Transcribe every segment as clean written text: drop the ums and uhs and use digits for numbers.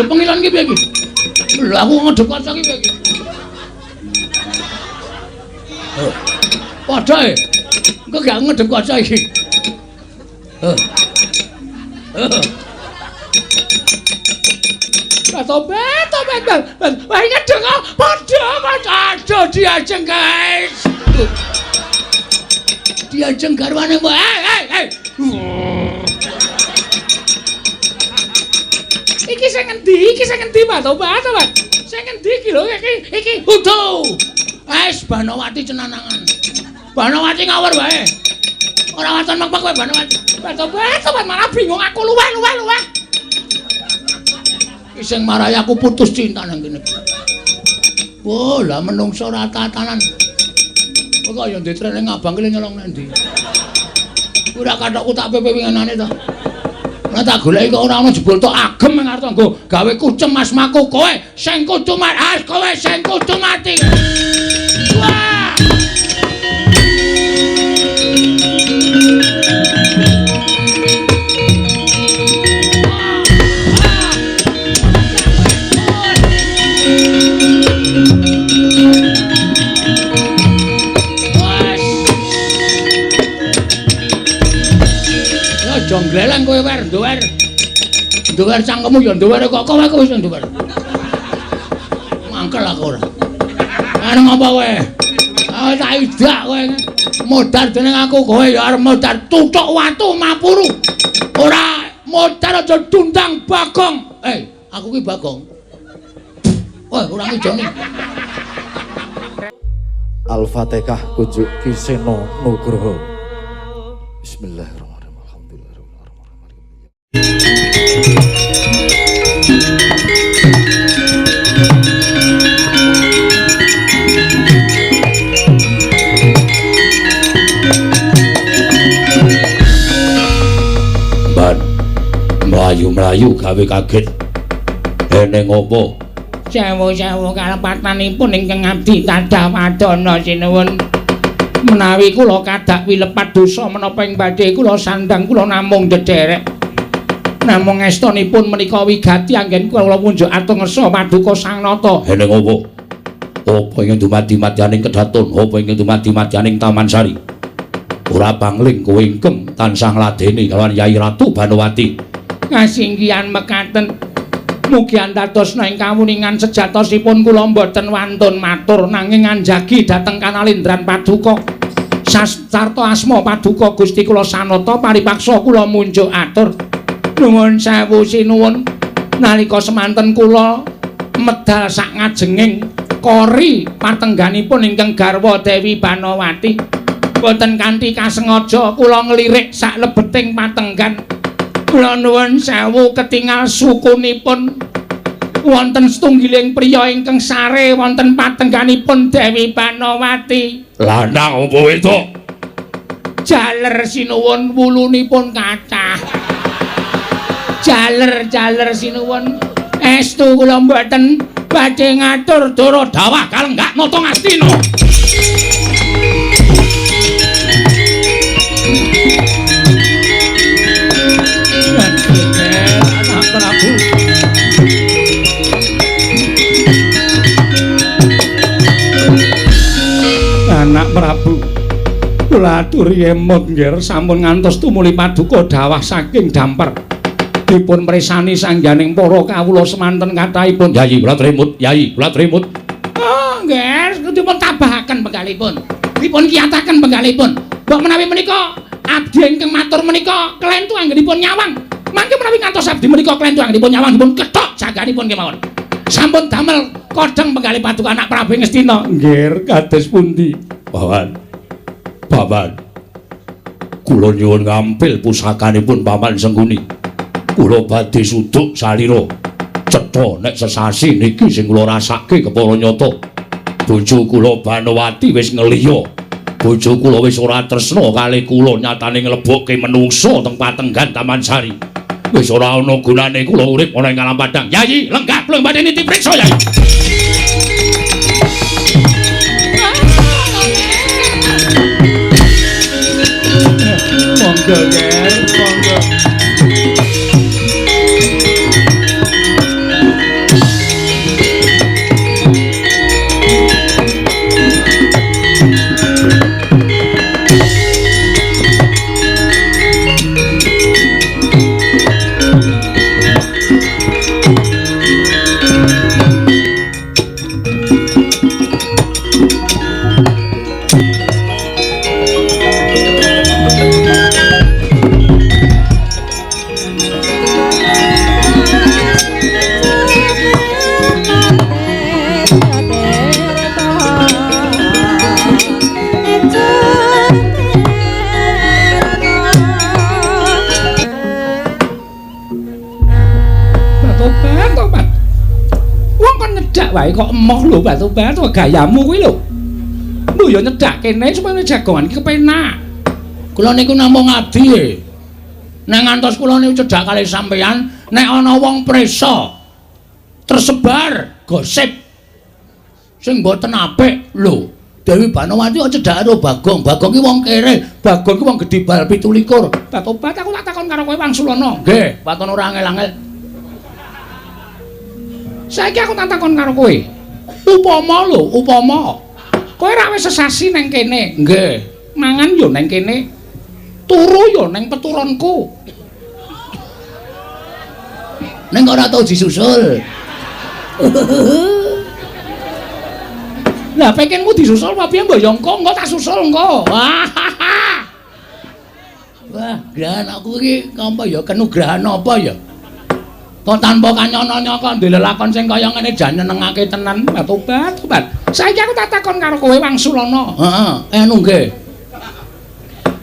Ngedep pengilon iki piye iki? Lho aku ngedep kaca iki piye iki? Padha e. Engko gak ngedep kaca iki. Tobat, tobat, wah ngedep kok padha, padha aduh diajeng guys. Diajeng garwane mbok. Hei, hei. Iki sing ngendi? Iki sing ngendi, Pak? Tobat, tobat. Sing ngendi iki lho? Iki iki udu. Wis Banowati cenanangan. Banowati ngawur wae. Ora waton mek kowe Banowati. Tobat, tobat malah bingung aku luweh luweh luweh. Iki sing marai aku putus cinta nang kene. Wah, lah menungso ora tatanan. Kok ya ndek trene ngabang ki nyolong nang ndi? Ora kathokku tak pepe winginane to. Ora tak goleki kok ora ana jebul tok agem nang arep nggo gawe kucem asmaku kowe sing kudu mati, kowe sing kudu mati. Wah! Jonggleleng kowe wer nduwer. Nduwer cangkemmu ya nduwer kok kowe wis nduwer. Mangkel aku ora. Arep ngopo kowe? Ah tak idak kowe. Modar dening aku kowe ya arep modar tuthuk watu mapuru. Ora modar aja dundang Bagong. Aku ki Bagong. Wah, ora ngijoni. Al-Fatihah kunjuk Ki Seno Nugroho. Bismillahirrahmanirrahim. Ban mlayu-mlayu gawe kaget. Eneng opo? Sewu-sewu kalepatanipun ingkang abdi tadah wadana sinuwun. Menawi kula kadak wilepat dosa menapa ing badhe kula sandhang kula namung dedherek. Namung estunipun menika wigati anggen kula munjuk atur ngersa paduka Sang Nata. Eneng opo? Apa ing dumadi madyaning kedaton, apa ing dumadi madyaning Taman Sari? Ora pangling kowe ingkang tansah ngladeni kalawan Yai Ratu Banowati. Ngasinggihan mekaten. Mugi andadosna ing kawuningan sejatosipun kula mboten wantun matur nanging anjagi dhateng kanalindran paduka. Sarta asma paduka Gusti kula Sanata paripaksa kula munjuk atur. Nuwun sewu sinuwun nalika semanten kula medal sak ngajenging kori patengganipun ingkang garwa Dewi Banowati. Boten kanthi kasengaja kula nglirik sak lebeting patenggan. Kula nuwun sewu ketingal sukunipun wonten setunggiling priya ingkang sare wonten patengganipun Dewi Banowati. Lanang apa wedok? Jaler sinuwun wulunipun kathah. Jaler-jaler sinuwun estu kula mboten badhe ngatur dara dawah kalenggak nata Ngastina. Anak Prabu. Anak Prabu kula aturi emot nggih sampun ngantos tumuli paduka dawah saking damper. Dipun mresani sangganing para kawula semanten kathahipun. Yayi kula trimut, Yayi kula trimut. Oh nggih, dipun tabahaken penggalipun. Dipun kiyataken penggalipun. Mbok menawi menika abdi ingkang matur menika klentu anggenipun nyawang. Mangke menawi ngantos abdi menika klentu anggenipun nyawang dipun kethok jaganipun kemawon. Sampun damel kodheng penggalih paduka anak Prabu Ngastina. Nggih, kados pundi? Paman. Paman. Kula nyuwun ngampil pusakanipun Paman Sengkuni. Kula badhe suduk salira. Cetha nek sesasi niki sing kula rasake kepara nyata. Bojo kula Banowati wis ngeliya. Bojo kula wis ora tresna kalih kula nyatane nglebokke menungsa teng patenggan Taman Sari. Wis ora ana gunane kula urip ana ing alam padang. Yayi, lenggah kula badhe nitip priksa, Yayi. Monggo, Ger, monggo. Tobat, tobat. Wong kon nyedak wae kok emoh lho, Batobat, gayamu kuwi lho. Mbok ya nyedak kene supaya jagongan iki kepenak. Kula niku namung abdi. Nek ngantos kula niku cedhak kalih sampeyan, nek ana wong prisa tersebar gosip sing mboten apik lho. Dewi Banowati kok cedhak karo Bagong. Bagong ki wong kere, Bagong ki wong gedhe bal 27. Batobat, aku tak takon karo kowe Wangsulana. Nggih, waton ora angel-angel. Saiki aku tak takon karo kowe. Upama lho, upama kowe ra wis sesasi nang kene. Nggih. Mangan yo nang kene. Turu yo nang peturonku. Ning kok ora tau disusul. Lah pengenmu disusul apa piye mbok yo engko, engko tak susul engko. Wah. Wah, grahan aku iki apa ya kenugrahan apa ya? Kok tanpa kanyana kok ndek lelakon sing kaya ngene jan nyenengake tenan. Tobat, tobat. Saiki aku tak takon karo kowe Wangsulana. Heeh, anu nggih.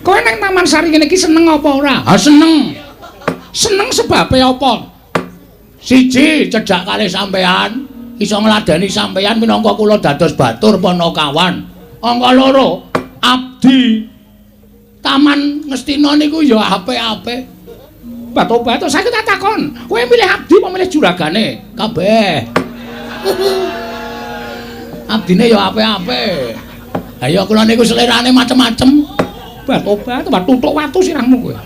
Kowe nang Taman Sari ngene iki seneng apa ora? Ha seneng. Seneng sebabe apa? Siji, cedhak kalih sampean, iso ngladeni sampean minangka kula dados batur panakawan. Angka loro, abdi Taman Ngastina niku ya apik-apik. Batobat, saiki tak takon, kowe milih abdi apa milih juragane? Kabeh. Abdine ya apik-apik. Ha ya kula niku selerane macem-macem. Batobat, tutuk watu sirahmu kowe.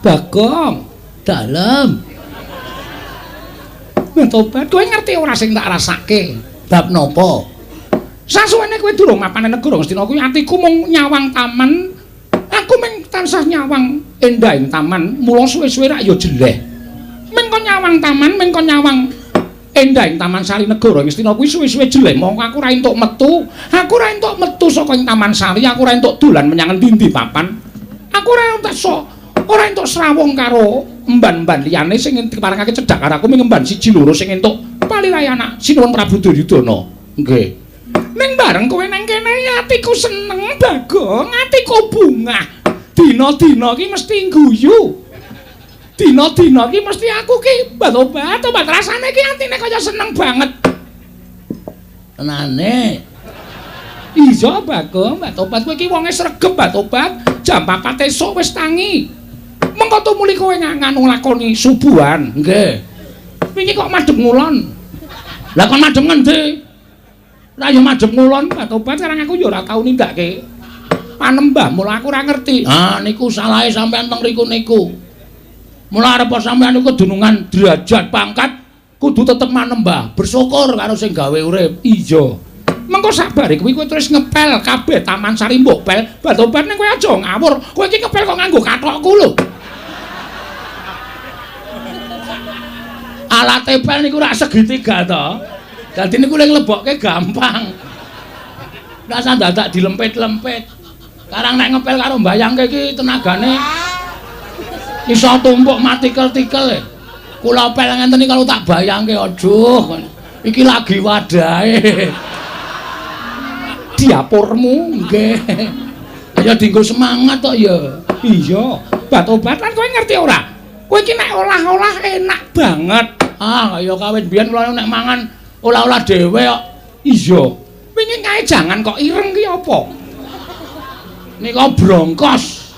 Bagong, dalem. Batobat, kowe ngerti ora sing tak rasake? Bab napa? Sasuwene kowe durung mapan negara Ngastina kuwi atiku mung nyawang taman. Aku mung tansah nyawang endahing taman, mula suwe-suwe rak ya jeleh. Ming kon nyawang taman, ming kon nyawang endahing Taman Sari negara Ngastina kuwi suwe-suwe jeleh. Mongko aku ora entuk metu. Aku ora entuk metu saka ing Taman Sari, aku ora entuk dolan menyang endi-endi papan. Aku ora entuk ora entuk srawung karo emban-emban liyane sing diparengake cedhak karo aku ming emban siji loro sing entuk palirahe anak Sinuwun Prabu Duryudana. Nggih. Ning bareng kowe nang kene atiku seneng Bagong, atiku bungah. Dina-dina ki mesti ngguyu. Dina-dina ki mesti aku ki obat-obat rasane ki atine kaya seneng banget. Tenane. Iya Bagong, obat kowe ki wonge sregep obat. Jam 4 esuk wis tangi. Mengko tumuli kowe nganu lakoni subuhan. Nggih. Wingi kok madhep ngulon. Lah kon madhep ngendi? Lah ya madhep ngulon obat sekarang aku ya ora tau nindakake panembah, mula aku ora ngerti. Ah niku salahe sampean teng riku niku. Mula arep sampean niku kedunungan derajat pangkat kudu tetep manembah, bersyukur karo sing gawe urip. Iya. Mengko sabare kuwi kowe terus ngepel kabeh Taman Sari mbok pel, batobat ning kowe aja ngawur. Kowe iki ngepel kok nganggo kathokku lho. Alate pel niku rak segitiga to. Dadi niku lek nglebokke gampang. Rasa dadak dilempit-lempit. Karang nek ngepel karo mbayangke iki tenagane iso tumpuk matikel-tikel. Kula pel ngenten iki kalau tak bayangke aduh iki lagi wadahe. Diapurmu nggih. Ayo dienggo semangat tok ya. Iya, bat-obatan kowe ngerti ora? Kowe iki nek olah-olah enak banget. Ah, kaya kawit biyen kula nek mangan olah-olah dhewe kok. Iya. Wingi kae jangan kok ireng ki apa? Nika brongkos.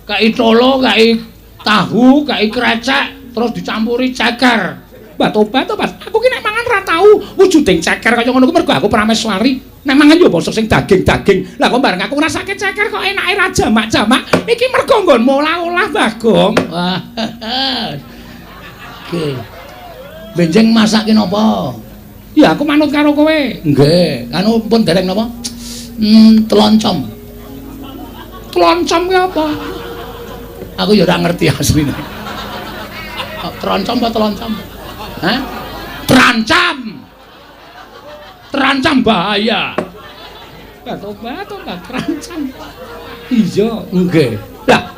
Kai tolo, kai tahu, kai krecek, terus dicampuri ceker. Batobat, obat. Aku ki nek mangan ora tau wujuding ceker kaya ngono ku mergo aku prameswari. Nek mangan yo basa sing daging-daging. Lah kok bareng aku ngrasake ceker kok enake ra jamak-jamak. Iki mergo nggonmu olah-olah Bagong. Wah. Oke. Benjing masake napa? Ya aku manut karo kowe. Nggih, anu pun dereng napa? Teloncom. Teloncom ki apa? Aku ya ora ngerti asline. Teroncom apa teloncom? Hah? Terancam. Terancam bahaya. Batu-batu terancam. Iya, nggih. Lah,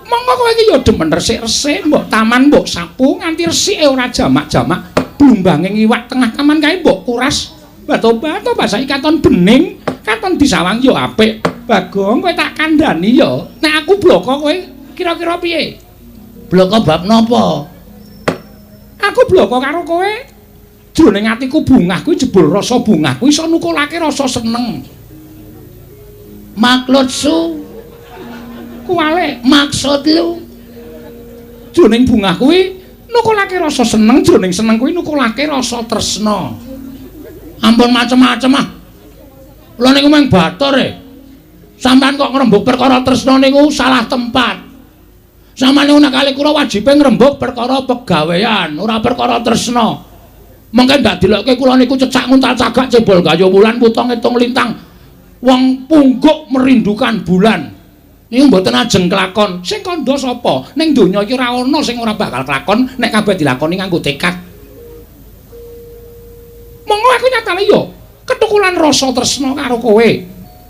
monggo kowe iki ya demen resik-resik, mbok taman mbok sapu nganti resike ora jamak-jamak. Blumbanging iwak tengah taman kae mbok kuras. Batobat saiki katon bening, katon disawang ya apik. Bagong kowe tak kandhani ya. Nek aku bloko kowe kira-kira piye? Bloko bab napa? Aku bloko karo kowe. Jroning atiku bungah kuwi jebul rasa bungah kuwi iso nukulake rasa seneng. Maksudsu kuwale maksud lu. Jroning bungah kuwi nukulake rasa seneng, jroning seneng kuwi nukulake rasa tresna. Ampun macem-macem ah. Kula niku mung batur e. Sampeyan kok ngrembug perkara tresna niku salah tempat. Sampeyan niku nek kali kula wajibe ngrembug perkara pegawean, ora perkara tresna. Mengke ndak dilokke kula niku cecak nguntal cagak cebol gayo wulan puta ngitung lintang. Wong pungguk merindukan bulan. Niku mboten ajeng kelakon. Sing kandha sapa? Ning donya iki ora ana sing ora bakal kelakon nek kabeh dilakoni nganggo tekad. Monggo aku nyatane ya ketukulan rasa tresna karo kowe.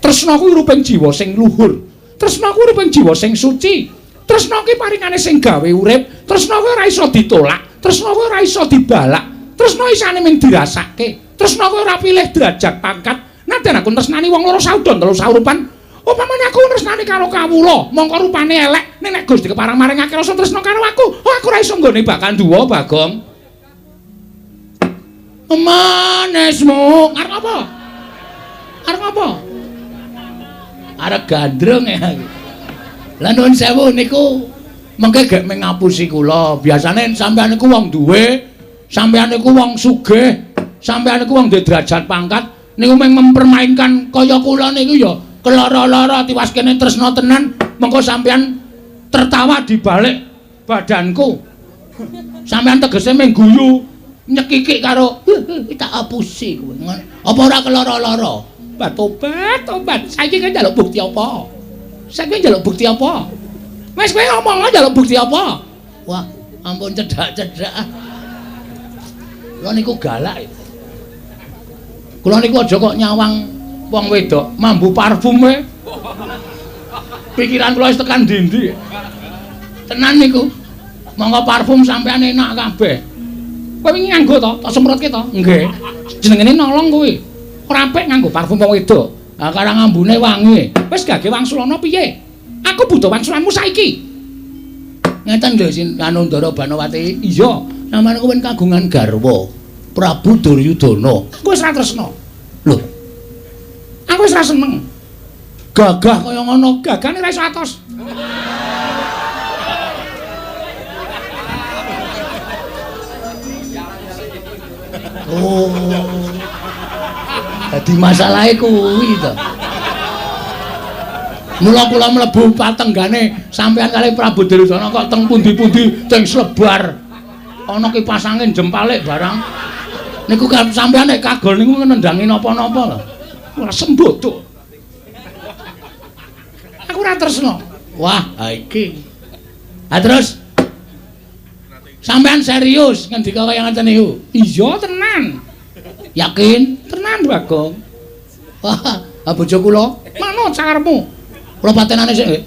Tresna kuwi ruping jiwa sing luhur. Tresna kuwi ruping jiwa sing suci. Tresna kuwi paringane sing gawe urip. Tresna kuwi ora iso ditolak. Tresna kuwi ora iso dibalak. Tresna isane mung dirasake. Tresna kuwi ora pilih derajat pangkat. Nadyan aku tresnani wong loro saudon telu saurupan. Upamane aku tresnani karo kawula, mongko rupane elek, ning nek Gusti kepareng maringake rasa tresna karo aku, oh aku ora iso nggone bakal duwa, Bagong. Manesmu, arep apa? Arep apa? Arep gandrung ya aku. Lah nuwun sewu niku mengke gek mengapusi kula. Biasane sampeyan niku wong duwe, sampeyan niku wong sugih, sampeyan niku wong duwe derajat pangkat, niku mung mempermainkan kaya kula niku ya keloro-loro tiwas kene tresna tenan, mengko sampeyan tertawa di balik badanku. Sampeyan tegese mung guyu nyekikik karo tak apusi kowe. Apa ora keloro-loro? Tobat, tobat. Saiki kowe njaluk bukti apa? Saiki njaluk bukti apa? Wis kowe ngomong njaluk bukti apa? Wah, ampun cedhak-cedhak. Kula niku galak. Kula niku aja kok nyawang wong wedok mambu parfum e. Pikiran kula wis tekan ndi-ndi. Tenan niku. Monggo parfum sampean enak kabeh. Kowe wingi nganggo to? Tak semprotke to? Nggih. Jenengene nolong kuwi. Ora apik nganggo parfum wong wedok. Ha karang ambune wangi. Wis gage wangsulana piye? Aku butuh wangsulanmu saiki. Ngeten lho sin anu Ndara Banowati. Iya, sampeyan kuwi kagungan garwa Prabu Duryudana. Aku wis ora tresna. Lho. Aku wis ora seneng. Gagah kaya ngono, gagane ora iso atos. Oh. Dadi masalahe kuwi to. Mula kula mlebu patenggane sampeyan kalih Prabu Duryudana kok teng pundi-pundi teng slebar. Ana kipas angin jempalik barang. Niku kan sampeyan nek kagol niku nendangi napa-napa lho. Ora sembodok. Aku ora tresna. Wah, ha iki. Ha terus sampeyan serius ngendika kaya ngaten niku? Iya tenan. Yakin? Tenan, Bagong. Wah, ha bojo kula manut sakarepmu. Kula patenane sik nggih.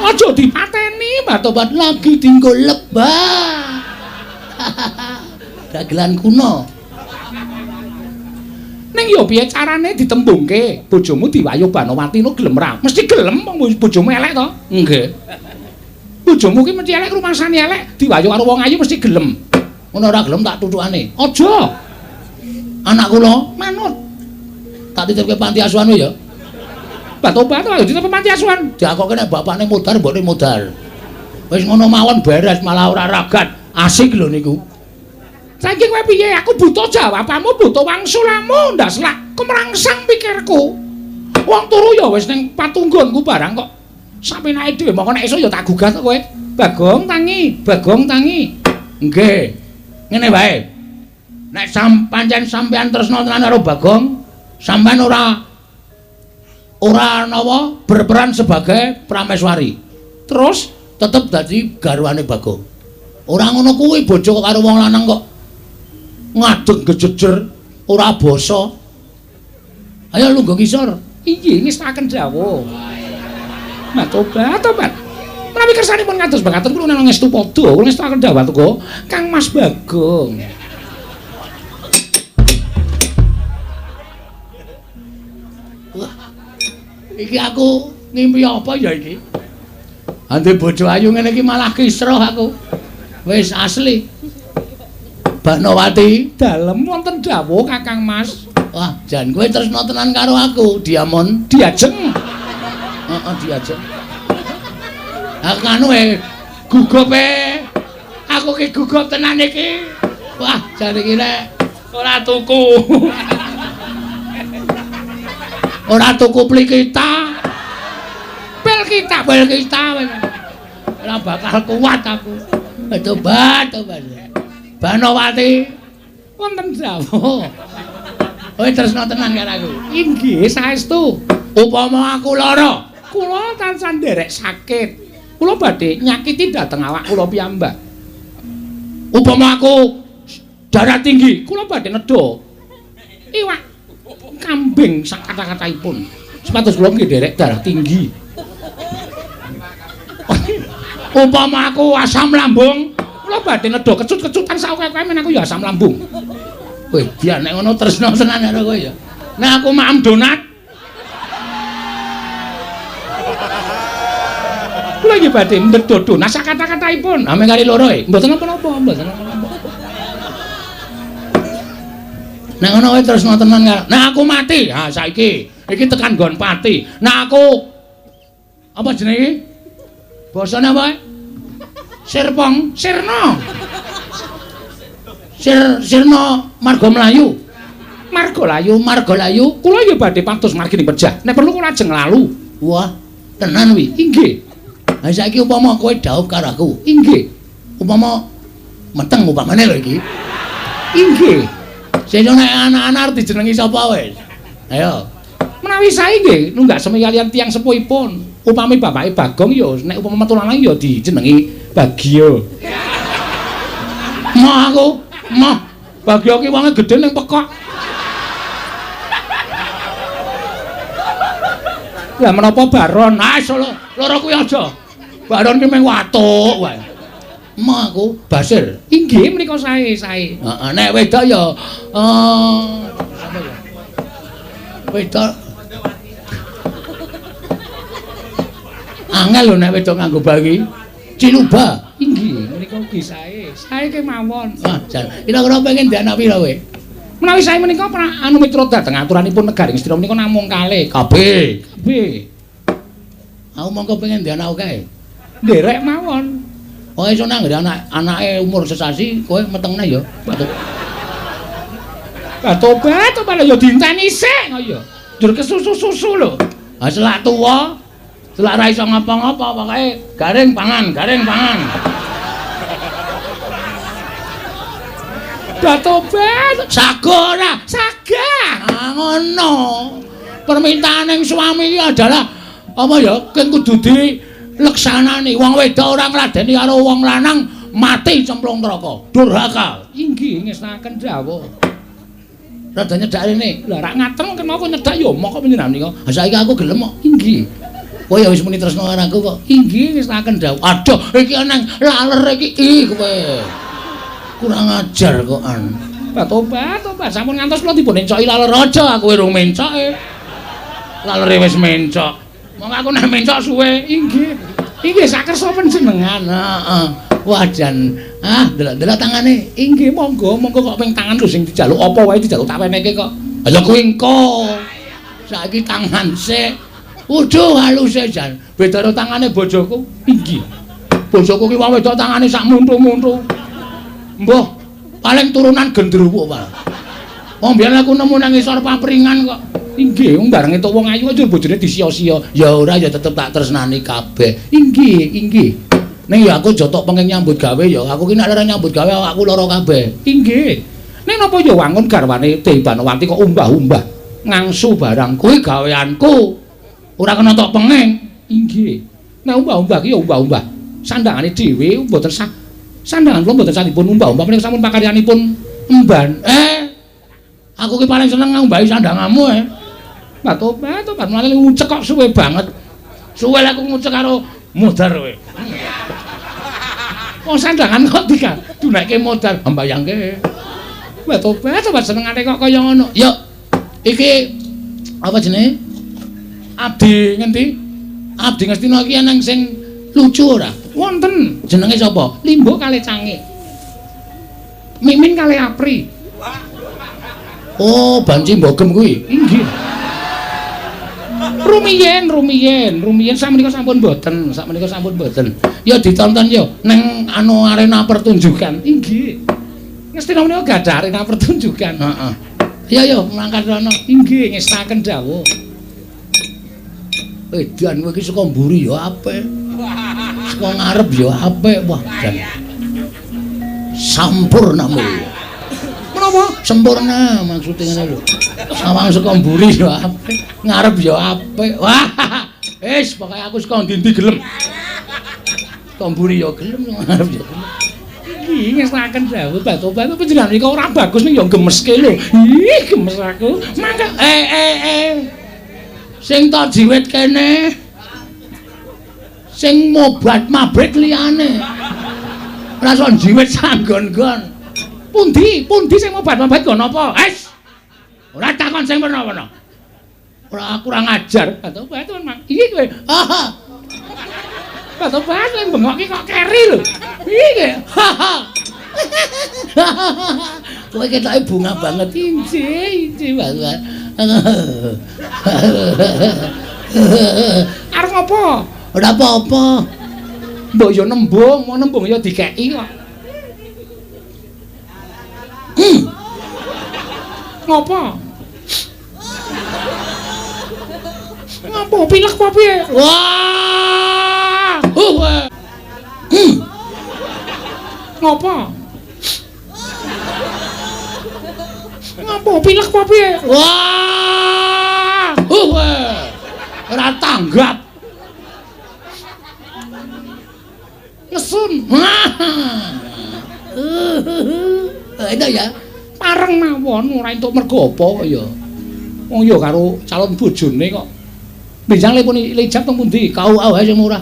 Aja dipateni, Batobat lagi dinggo lebah. Dagelan kuno. Ning ya piye carane ditembungke? Bojomu diwayuh Banowati no gelem ra? Mesti gelem wong bojomu elek to? Nggih. Bojomu ki mesti elek, rumangsane elek, diwayuh karo wong ayu mesti gelem. Ngono ora gelem tak tutukane. Aja. Anak kula manut. Tak titipke panti asuhan ya. Batobat ayo dititipke panti asuhan. Diakoke nek bapakne modar mbokne modar. Wis ngono mawon beres malah ora ragat. Asik lho niku. Saiki kowe piye? Aku butuh jawabanmu, butuh wangsulanmu, ndas lak kemrangsang pikirku. Wong turu ya wis ning patunggonku barang kok. Sapenake dhewe mongko nek iso ya tak gugah to kowe. Bagong tangi, Bagong tangi. Nggih. Ngene wae. Nek pancen sampeyan tresna tenan karo Bagong, sampeyan ora nawa berperan sebagai prameswari. Terus tetep dadi garwane Bagong. Ora ngono kuwi bojo karo wong lanang kok ngadeg gejejer ora basa. Ayo lungguh ngisor. Iya, ngestaken dawuh. Nah, tobat, tobat. Menawi kersanipun kados mekaten kula ngestu padha, kula ngestu dawuh tuka Kang Mas Bagong. Wah. Iki aku ngimpi apa ya iki? Ande bojo ayu ngene iki malah kisruh aku. Wis asli. Banowati dalem wonten dawuh Kakang Mas. Wah, jan kowe tresna tenan karo aku, Diamon. Diajeng. Heeh, diajeng. Aku anu gugup e. Aku ki gugup tenan iki. Wah, jan iki rek ora tuku. Ora tuku plikita. Pil kita, pil kita. Ora bakal kuat aku. Tobat, tobat. Banowati wonten dawuh. Kowe tresna tenan karo aku. Inggih, saestu. Upama aku lara, kula tansah nderek sakit. Kula badhe nyakiti dhateng awak kula piyambak. Upama aku darah tinggi, kula badhe nedha iwak kambing sak kata-kataipun. Sepatus kula nggih nderek darah tinggi. Upama aku asam lambung, kula badhe nedha kecut-kecutan sak akeh-akeh men aku ya asam lambung. Weh, dia nek ngono tresna tenan karo kowe ya. Nek aku maem donat, kula nggih badhe ndedha donat sak kata-kataipun. Ame kali loro e. Mboten napa-napa, mboten napa-napa. Nek ngono kowe tresna tenan karo. Nek aku mati, ha saiki iki tekan nggon pati. Nek aku apa jenenge iki? Basane apa? Sirpong, sirna. Sirna marga mlayu. Marga layu, marga layu. Kula nggih badhe pados margi ning pejah. Nek perlu kula ajeng lalu. Wah, tenan wi. Inggih. Ha saiki upama kowe dhaup karo aku. Inggih. Upama meteng upamane lho iki. Inggih. Sesuk nek anak-anak arep dijenengi sapa wis? Ayo. Menawi sae nggih nunggak semi kaliyan tiyang sepuhipun. Upami bapake Bagong ya nek upama metu lanang ya dijenengi Bagio. Moh aku, moh. Bagio ki wonge gedhe ning pekok. Lah menapa Baron? Ah, loro kuwi aja. Baron ki mung watuk wae. Moh aku Basir. Inggih menika sae, sae. Heeh, nek wedok ya sapa ya? Wedok angel lho nek wedok nganggo bayi. Ciluba. Inggih menika ugi sae. Sae kemawon. Ah, jan. Kira-kira pengen ndek anak pira kowe? Menawi sae menika anu mitra dhateng aturanipun negaring Astina menika namung kalih. Kabeh. Kabeh. Aku mongko pengen ndek anak akeh. Nderek mawon. Oh iso nang anak anake umur sesasi kowe metengne ya. Batuk. Tobat, tobat ya dienteni sik kaya. Njur kesusu-susu lho. Ha selak tuwa, selak ra iso ngapa-ngapa pokoke garing pangan, garing pangan. Tobat, sago ora? Sagah. Ah ngono. Permintaan ning suami iki adalah apa ya? Keng kudu dileksanani. Wong wedok ora ngladeni karo wong lanang mati cemplung neraka. Durhaka. Inggih ngestakaken dawuh. Rada nyedak rene. Lah rak ngateng kena aku nyedak ya mok kok panjenengan nika. Ha saiki aku gelem kok. Inggih. Kowe ya wis muni tresna karo aku kok. Inggih ngestakaken dawuh. Aduh, iki nang laler iki ih kowe. Kurang ajar kok an. Tobat, tobat sampun ngantos kula dipun encoki laler aja aku urung mencoke. Lalere wis mencok. Monggo aku nek mencok suwe. Inggih. Inggih sakersa panjenengan. Heeh. Wah jan. Ah, delok-delok tangane. Inggih monggo, monggo kok ping tangan lho sing dijaluk apa wae dijaluk tak wenehke kok. Ha ya kuwi engko. Saiki tangan sik. Waduh haluse jan. Beda karo tangane bojoku. Inggih. Bojoku ki wong wedok tangane sak muntu-muntu. Mbah, paling turunan gendruwo, Pak. Wong biyen aku nemu nang ngisor papringan kok. Inggih, wong bareng entuk wong ayu aja bojone disia-sia. Ya ora ya tetep tak tresnani kabeh. Inggih, inggih. Ning ya aku jotok pengen nyambut gawe ya. Aku ki nek ora nyambut gawe awakku lara kabeh. Inggih. Ning napa ya wangun garwane Dewi Banowati kok umbah-umbah ngangsu barang kuwi gaweanku. Ora kena tok penging. Inggih. Nek umbah-umbah ki ya umbah-umbah. Sandangane dhewe mboten sah. Sandangan kula mboten sanipun umbah-umbah menika sampun pakaryanipun emban. Aku ki paling seneng ngumbahi sandanganmu eh. Tobat, tobat mulane ngucek kok suwe banget. Suwe lek aku ngucek karo mudhar kowe. Wong sandangan kok didunekke modal mbayangke. Wah tobat tobat senengane kok kaya ngono. Yo iki apa jenenge? Abdi ngendi? Abdi Ngastina iki eneng sing lucu ora? Wonten. Jenenge sapa? Limbo kalih Cangik. Mimin kalih Apri. Oh, banci mbogem kuwi. Inggih. Rumiyin sakmenika sampun mboten, sakmenika sampun mboten. Ya ditonton yo neng anu arena pertunjukan. Inggih. Ngastina menika gadah arena pertunjukan. Heeh. Ya yo mangkat rono. Inggih, ngestaken dawuh. Edan kowe iki saka mburi ya apik. Saka ngarep ya apik. Wah, jan. Sampurna mulya. Menapa? Sempurna maksude ngene lho. Sawang saka mburi ya apik, ngarep ya apik. Wah, wis pokoke aku saka ndi-ndi gelem. Saka mburi ya gelem, ngarep ya gelem. Iki ngestaken dawuh batu-batu panjenengan iki ora bagus ning ya gemeske lho. Ih, gemes aku. Mangga Sing tak jiwit kene. Sing mobat mabrik liyane. Ora iso jiwit sanggon-gon. Pundi? Pundi sing mobat-mabrik nggo napa? Wis. Ora takon sing werna-werna. Ora kurang ajar. Batu-batu Mang. Iki kowe. Ha. Batu-batu bengok iki kok keri lho. Iki. Kowe ketoke bunga banget. Injih, injih banget. Arep ngopo? Ora apa-apa. Mbok yo nembung, mau nembung yo dikeki kok. Ngopo? Ngopo pilek apa piye? Wah! Ngopo? Ngopo pilek apa piye? Wah! Ora tanggap. Ngesun. Itu ya. Pareng mawon ora entuk mergo apa ya. Wong ya karo calon bojone kok. Benjang lepun lijab teng pundi? KUA wae sing murah.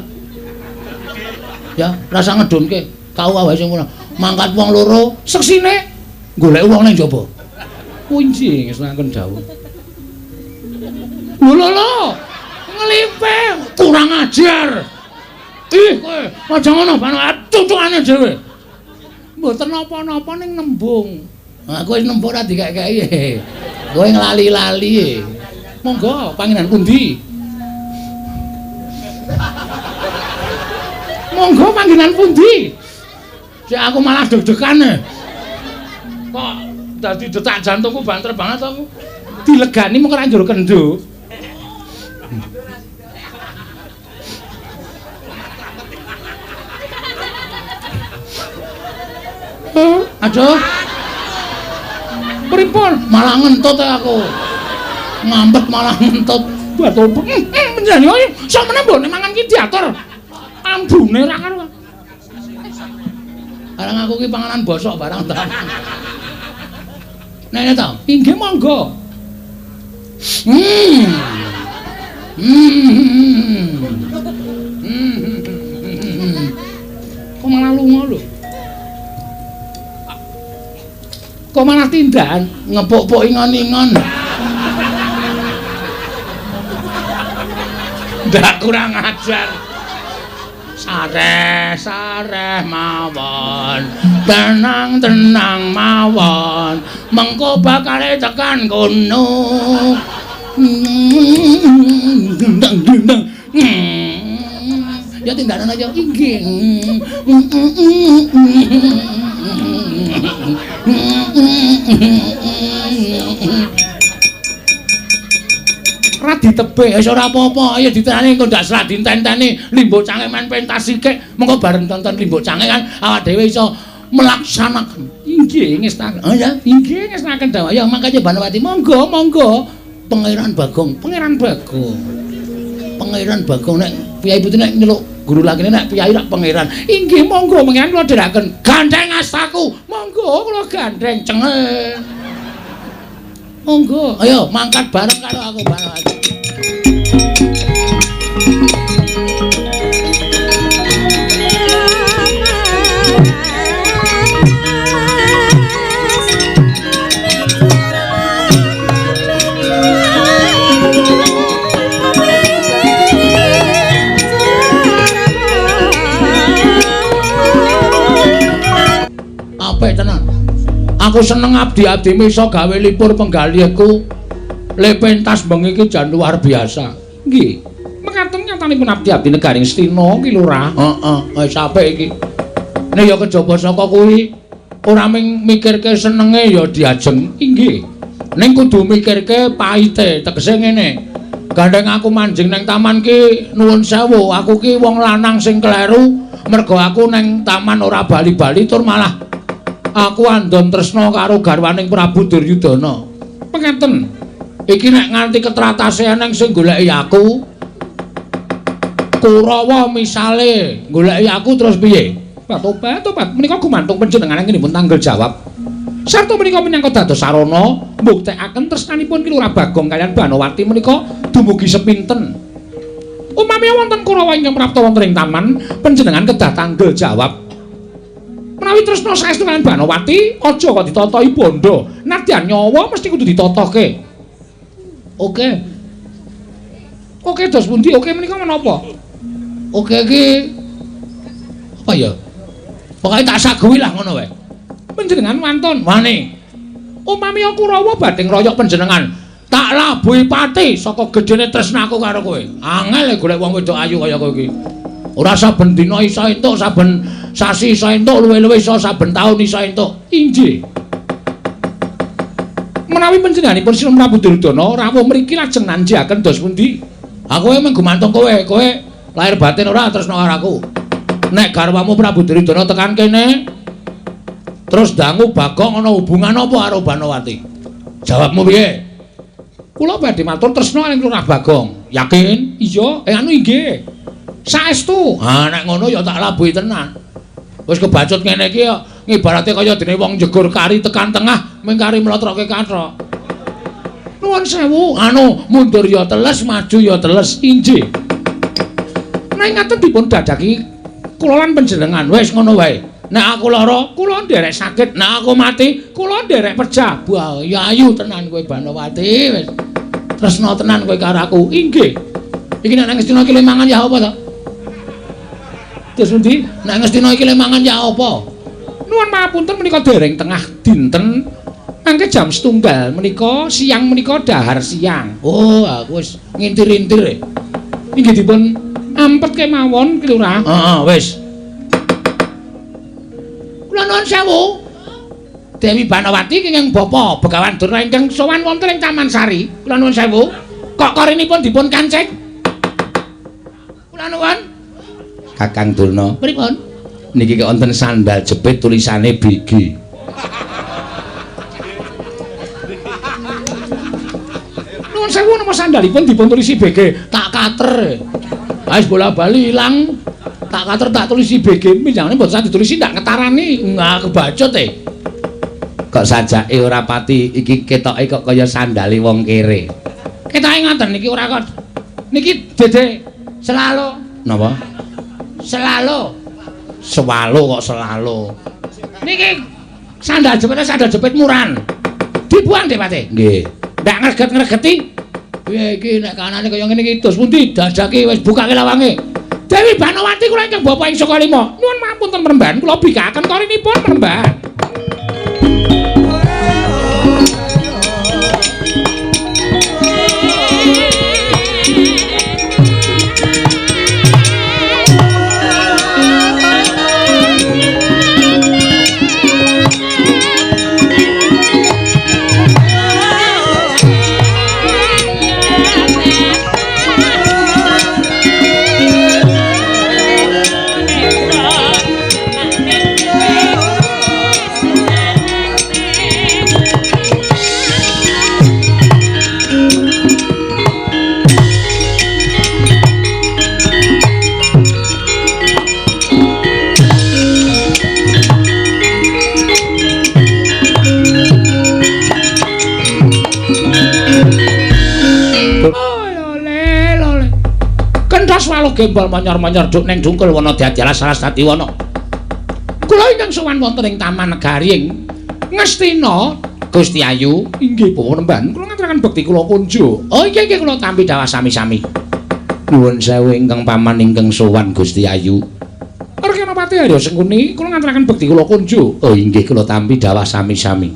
Ya, rasa ngedunke. KUA wae sing murah. Mangkat wong loro, seksine golek wong ning jaba. Kunci ngesaken dawuh. Lho lho, nglimpe kurang ajar. Ih kowe, aja ngono cucukane dhewe. Mboten napa-napa ning nembung. Aku wis nembung ora dikek-keki. Kowe nglali-lali. Monggo panggenan pundi? Monggo panggenan pundi? Sik aku malah deg-degan. Kok dadi detak jantungku banter banget aku. Dilegani mung ora njur kendho. Aduh. Pripun? Malah ngentut aku. Ngampet malah ngentut. Batu panjenengan sakmene mbok nek mangan ki diatur. Ambune ra karuan. Barang aku ki panganan bosok barang ta. Nene ta? Inggih monggo. Kok malah lunga lho? Kok malah tindakan ngepuk-puk ingon-ingon. Ndak kurang ajar. Sareh-sareh mawon, tenang-tenang mawon, mengko bakale tekan kono. Ya tindakan aja inggih. Ora ditebih wis ora apa-apa, ayo diterane engko ndak serat ditenteni Limbo Cangik main pentas sithik, mengko bareng tonton Limbo Cangik kan awak dhewe iso melaksanakan. Inggih ngestaken. Oh ya, inggih ngestaken dawuh. Ya mangkane Banowati monggo monggo. Pangeran Bagong, Pangeran Bagong. Pangeran Bagong nek piyai putri nek nyeluk guru lakine nek piyai rak pangeran. Inggih monggo pangeran kula dherekaken. Gandeng astaku. Monggo kula gandeng cengel. Monggo, ayo mangkat bareng karo aku Banowati. Aku seneng abdi-abdimu iso gawe lipur penggalihku. Le pentas bengi iki jan luar biasa. Nggih. Mekaten nyatanipun abdi-abdi negaring Ngastina ki Lurah. Heeh, wis apik iki. Nek ya kejaba saka kuwi ora mung mikirke senenge ya diajeng. Inggih. Ning kudu mikirke paite, tegese ngene. Gandeng aku manjing nang taman ki nuwun sewu, aku ki wong lanang sing kleru mergo aku nang taman ora bali-bali tur malah aku andon tresna karo garwaning Prabu Duryudana. Mekaten. Iki nek nganti ketratase eneng sing goleki aku, Kurawa misale goleki aku terus piye? Tobat, tobat menika gumantung panjenengan anggenipun tanggel jawab. Sarta menika minangka dados sarana mbuktekaken tresnanipun Ki Lurah Bagong kaliyan Banowati menika dumugi sepinten. Upami wonten Kurawa ingkang prapta wonten ing taman, panjenengan kedah tanggel jawab. Menawi tresna saestu kaliyan Banowati, aja kok ditatahi bondo. Nadyan nyawa mesti kudu ditatohke. Oke. Oke dos pundi? Oke menika menapa? Oke iki apa ya? Pokoke tak saguhi lah ngono wae. Panjenengan wantun wani. Upami Kurawa badhe ngroyok panjenengan, tak labuhi pati saka gedene tresnaku karo kowe. Angel golek wong wedok ayu kaya kowe iki. Ora saben dina iso entuk, saben sasi iso entuk, luwe-luwe iso saben taun iso entuk. Inggih. Menawi panjenenganipun Sinun Prabu Duryudana rawuh mriki lajeng nanjiaken dos pundi? Aku emang gumantung kowe, kowe lahir batin ora tresna karo aku. Nek garwamu Prabu Duryudana tekan kene terus dangu Bagong ana hubungan apa karo Banowati? Jawabmu piye? Kula badhe matur tresna ing Lurah Bagong. Yakin? Iya, anu inggih. Saestu. Ha nek ngono ya tak labuhi tenan. Wis kebacut ngene iki ya ngibarate kaya dene wong njegur kari tekan tengah mung kari mlotroke kathok. Nuwun sewu, anu mundur ya teles, maju ya teles. Inggih. Nek ngaten dipun dadaki kula lan panjenengan wis ngono wae. Nek aku lara, kula nderek sakit. Nek aku mati, kula nderek pejah. Wah, ya ayu tenan kowe Banowati wis. Tresna tenan kowe karo aku. Inggih. Iki nek nang Ngastina iki le mangan ya apa to? Terus pundi? Nek Ngastina iki le mangan ya apa? Nuwun mapunten menika dereng tengah dinten. Mangke jam 1:30 menika siang menika dahar siang. Oh, aku wis ngintir-intir. Inggih dipun ampet kemawon Ki Lurah. Heeh, wis. Kula nuwun sewu. Dewi Banowati kenging bapa Begawan Durna ingkang sowan wonten ing Taman Sari. Kula nuwun sewu. Kok korinipun dipun kancik? Kula nuwun. Kakang Durna, pripun? Niki wonten sandal jepit tulisane BG. Nuwun sewu napa sandalipun dipun tulisi BG? Tak kater. Wis bola-bali ilang. Tak kater tak tulisi BG. Minjangane mboten sah ditulisi ndak ngetarani. Nah, kebacut e. Kok sajake ora pati iki ketoke kok kaya sandale wong kere. Ketoke ngoten niki ora kok. Niki dede selalu. Napa? Selalu. Sewalo kok selalu. Niki sandal jepit sandal jepit muran. Dibuang deh Pate. Nggih. Ndak ngreget-ngregeti. Piye iki nek kanane kaya ngene iki dos pundi? Dadake wis bukake lawange. Dewi Banowati kula ingkang bapa ing saka lima. Nuwun mapunten merembahan kula bikakaken korinipun merembahan. Gembol monyor-monyor duk ning dungkul wana dadi alas alas dadi wana. Kula ingkang sowan wonten ing Taman Negari ing Ngastina Gusti Ayu inggih bawa nembahan kula ngaturaken bekti kula kunjuk. Oh inggih inggih kula tampi dawah sami-sami. Nuwun sewu ingkang paman ingkang sowan Gusti Ayu. Rekenapati Dek Pati Arya Sengkuni, kula ngaturaken bekti kula kunjuk. Oh inggih kula tampi dawah sami-sami.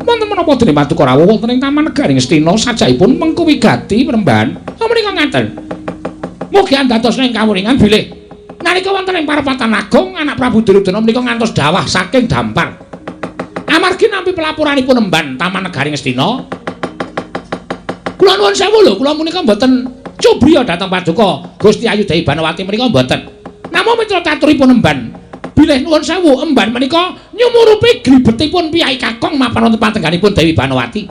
Wonten menapa dene paduka rawuh wonten ing Taman Negari Ngastina sajakipun mengku wigati Premban. Oh menika ngaten. Mugi andados ing kawuningan bilih nalika wonten ing parepatan agung anak Prabu Duryudana menika ngantos dawah saking dampar. Amargi nampi pelaporanipun emban Taman Negari Ngastina. Kula nuwun sewu lho, kula menika mboten cubriya dhateng paduka Gusti Ayu Dewi Banowati menika mboten. Namung mitra caturipun emban bilih nuwun sewu emban menika nyumurupi gribetipun piyai kakung mapan wonten patengganipun Dewi Banowati.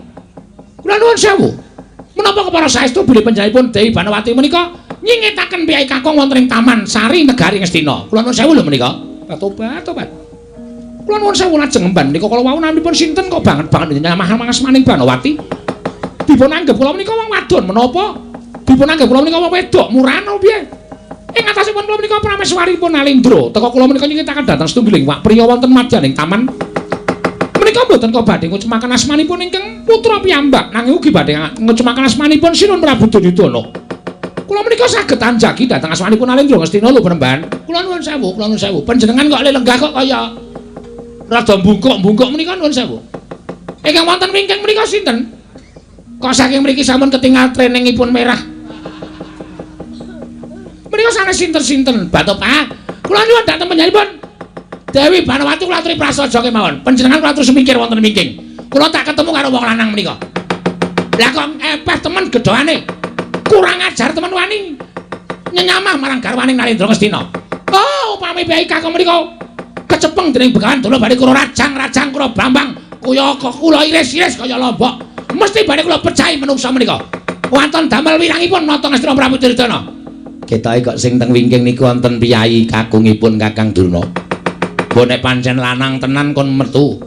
Kula nuwun sewu. Menapa kepara saestu bilih panjenenganipun Dewi Banowati menika nyingetaken piyai kakung wonten ing Taman Sari Negari Ngastina. Kula nuwun sewu lho menika. Tobat, tobat. Kula nuwun sewu lajeng emban menika kala wau naminipun sinten kok banget-banget nyamah mangasmaning Banowati. Dipun anggep kula menika wong wadon menapa? Dipun anggep kula menika wong wedok murano piye? Ing atasipun kula menika prameswaripun Alindra. Teka kula menika nyingetaken dhateng setunggiling wak priya wonten madyaning taman. Menika mboten kok badhe ngucemaken asmanipun ingkang putra piyambak nanging ugi badhe ngucemaken asmanipun Sinun Prabu Duryudana. Kula menika saged anjagi dhateng asmanipun Alindra Ngastina lho Premban. Kula nuwun sewu, kula nuwun sewu. Panjenengan kok lenggah kok kaya rada mbungkuk-mbungkuk menika nuwun sewu. Ingkang wonten wingking menika sinten? Kok saking mriki sampun ketingal treningipun merah. Menika sanes sinten-sinten, Batok Pak. Kula nyuwun dhateng panjenenganipun Dewi Banowati kula aturi prasaja kemawon. Panjenengan kula aturi semingkir wonten wingking. Kula tak ketemu karo wong lanang menika. Lah kok epeh temen gedhoane. Kurang ajar temen wani nyenyamah marang garwaning Narendra Ngastina. Oh, upami piyai kakung menika kecepeng dening Begawan Durna badhe kula rajang-rajang kula bambang kaya kula iris-iris kaya lombok. Mesti badhe kula pecahi menungsa menika. Wonten damel wirangipun nata Ngastina Prabu Duryudana. Ketoke kok sing teng wingking niku wonten piyai kakungipun Kakang Durna. Mbok nek pancen lanang tenan kon metu.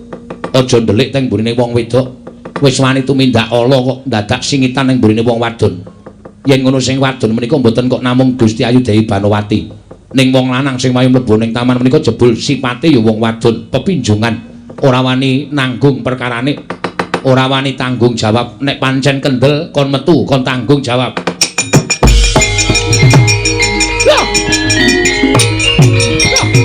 Aja ndelik teng mburine wong wedok. Wis wani tumindak ala kok dadak singitan ning mburine wong wadon. Yen ngono sing wadon menika mboten kok namung Gusti Ayu Dewi Banowati. Ning wong lanang sing wayu mlebu ning taman menika jebul sipate ya wong wadon, pepinjungan, ora wani nanggung perkarane, ora wani tanggung jawab. Nek pancen kendel kon metu, kon tanggung jawab. Loh. Loh.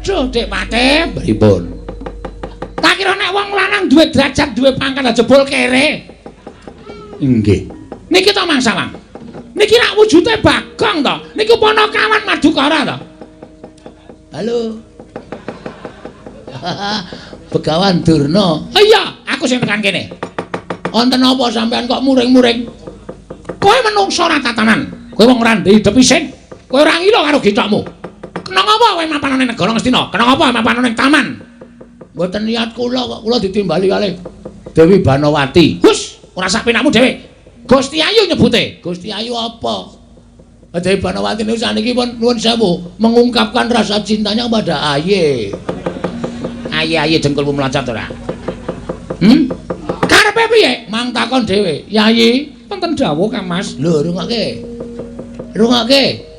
Waduh, Dik Pate, pripun? Tak kira nek wong lanang duwe derajat, duwe pangkat jebul kere. Nggih. Niki to Mang Sawang. Niki rak wujude Bagong to. Niku ponokawan Madukara to. Halo. Begawan Durna. Oh iya, aku sing tekan kene. Wonten apa sampean kok muring-muring? Kowe menungso ora tatanan. Kowe wong ora ndek pisin. Kowe ora ngila karo gethokmu. Kena ngapa kowe mapan ning negara Ngastina? Kena ngapa mapan ning taman? Mboten niat kula kok, kula ditimbali kalih Dewi Banowati. Hus, ora sak penakmu dhewe. Gusti Ayu nyebute. Gusti Ayu apa? Dewi Banowati niku saniki pun nuwun sewu mengungkapkan rasa cintanya pada Aye. Aye-aye dengkulmu mlocot ora? Karepe piye? Mang takon dhewe. Yayi, wonten dawuh Kang Mas. Lho, rungokke. Rungokke.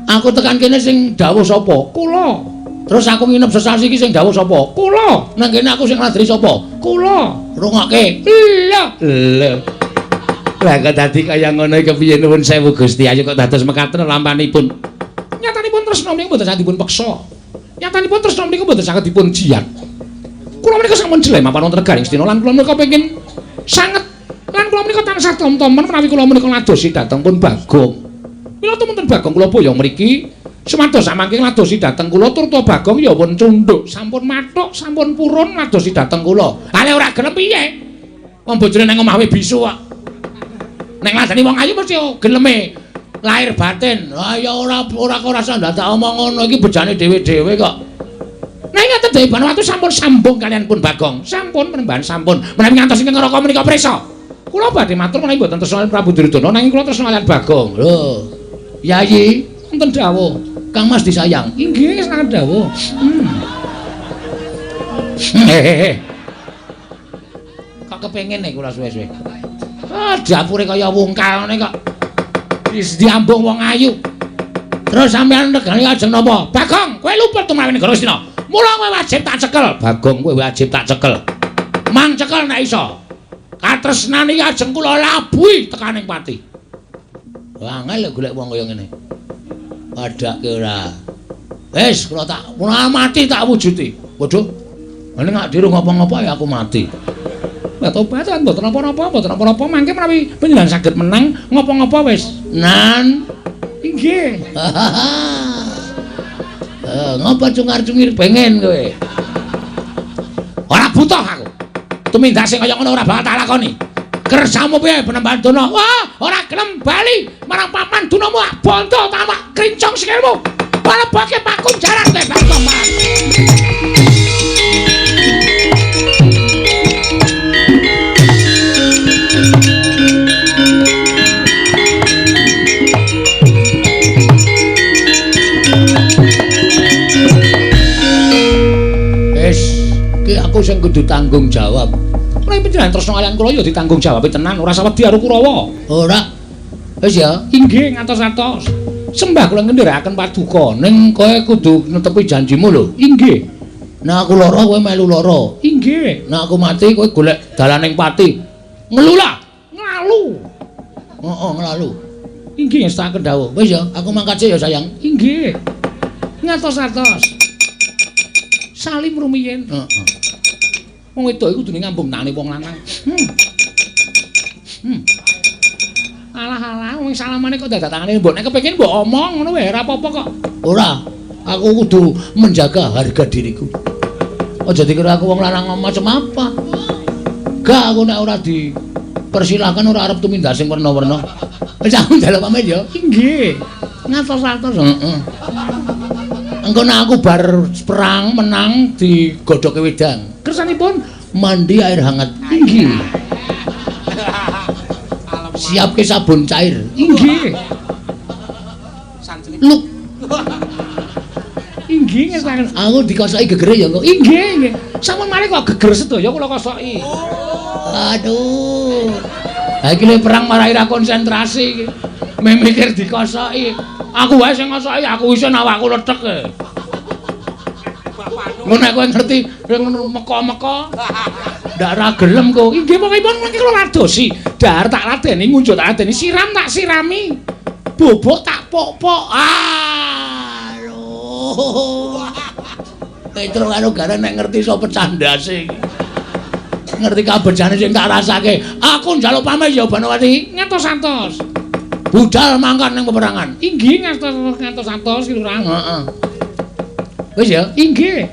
Aku tekan kene sing dawuh sapa? Kula. Terus aku nginep sesasi iki sing dawuh sapa? Kula. Nang kene aku sing ngladri sapa? Kula. Rungokke. Lho. Lho. Lah kok dadi kaya ngono iki kepiye nuwun sewu Gusti Ayu kok dados mekaten lampanipun. Nyatanipun tresna menika mboten saged dipun peksa. Nyatanipun tresna menika mboten saged dipun jiat. Kula menika sampun jeleh mapan wonten negari Ngastina lan kula menika pengin sanget lan kula menika tansah tom-tomen menawi kula menika ladosi dhateng pun Bagong. Mila tumunten Bagong kula boyong mriki sumados samangke ladosi dhateng kula turta Bagong ya pun cundhuk, sampun mathuk, sampun purun ladosi dhateng kula. Ha nek ora gelem piye? Wong bojone nang omah bisu kok. Nek ngladeni wong ayu mesti geleme lahir batin. Ha ya ora ora kok rasa ndadak omong ngono iki bejane dhewe-dhewe kok. Nek ngaten Dewi Banowati sampun sambung kalian pun Bagong. Sampun penembahan sampun. Menawi ngantos ingkang neraka menika prisa. Kula badhe matur menawi mboten tresna Prabu Duryudana nanging kula tresna kalian Bagong. Lho. Yayi, wonten dawuh. Kang Mas disayang. Inggih, sanget dawuh. Hehehe. Kok kepengin nek kula suwe-suwe. Ah, dapure kaya wungkal ngene kok. Wis diambung wong ayu. Terus sampeyan regane ajeng napa? Bagong, kowe luput tumrap negara Astina. Mula kowe wajib tak cekel. Bagong, kowe wajib tak cekel. Mang cekel nek iso. Katresnan iki ajeng kula labuhi tekaning pati. Wah, angel golek wong kaya ngene. Padake ora. Wis, kula tak mati tak wujudi. Waduh. Ngene gak dirung ngapa-ngapa ya aku mati. Tobat mboten napa-napa, mboten napa-napa mangke menawi panjenengan saged menang ngapa-ngapa wis. Nan. Inggih. Ngapa cungar-cungir pengen kowe? Ora butuh aku. Tumindak sing kaya ngono ora bakal tak lakoni. Kersamu piye Penemban Durna? Wah, ora gelem bali marang paman dunamu bondo tamak krincong sikilmu. Palebake pakunjaran kowe Bagong. Ki aku sing kudu tanggung jawab. Ora panjenengan tresna kaliyan kula ya ditanggung jawab tenan, ora sawedi karo Kurawa. Ora. Wis ya, inggih ngatos-atos. Sembah kula ngendherekaken paduka, ning kowe kudu netepi janjimu lho. Inggih. Nek aku lara kowe melu lara. Inggih. Nek aku mati kowe golek dalaning pati. Ngelula, nglalu. Heeh, nglalu. Inggih ngestakaken dawuh. Wis ya, aku mangkat sik ya sayang. Inggih. Ngatos-atos. Salim rumiyin. Heeh. Wong wedok iku kudune ngambung tangane wong lanang. Alah-alah wong salamane kok dadak tangane mbok nek kepengin mbok omong ngono wae ora apa-apa kok. Ora, aku kudu menjaga harga diriku. Aja dikira aku wong lanang macam apa. Gak aku nek ora dipersilahkan ora arep tumindak sing werna-werna. Wis aku njaluk pamit ya. Inggih. Ngatos-atos. Heeh. Engko nek aku bar perang menang digodhoke wedang. Kersanipun mandi air hangat. Inggih. Siapke sabun cair. Inggih. Luk. Inggih ngestangen. Aku dikosoki gegere ya kok. Inggih, nggih. Sampun mari kok geger sedaya kula kosoki. Aduh. Ha iki le perang marai ra konsentrasi iki. Mikir dikosoki. Aku wae sing ngosoki, aku iso awakku lethek. Ngono nek kowe ngerti meka-meka ndak ra gelem kok. Inggih pokokipun mangke kula ladosi. Dahar tak ladeni, ngunjuk tak ladeni, siram tak sirami. Bobok tak pok-pok. Aduh. Petro karo Gareng nek ngerti iso pecah ndase iki. Ngerti kabejane sing tak rasake. Aku njaluk pamit ya Banowati. Ngantos-antos. Budal mangkat ning peperangan. Inggih ngantos-antos ki Lurah. Heeh. Wis ya, inggih.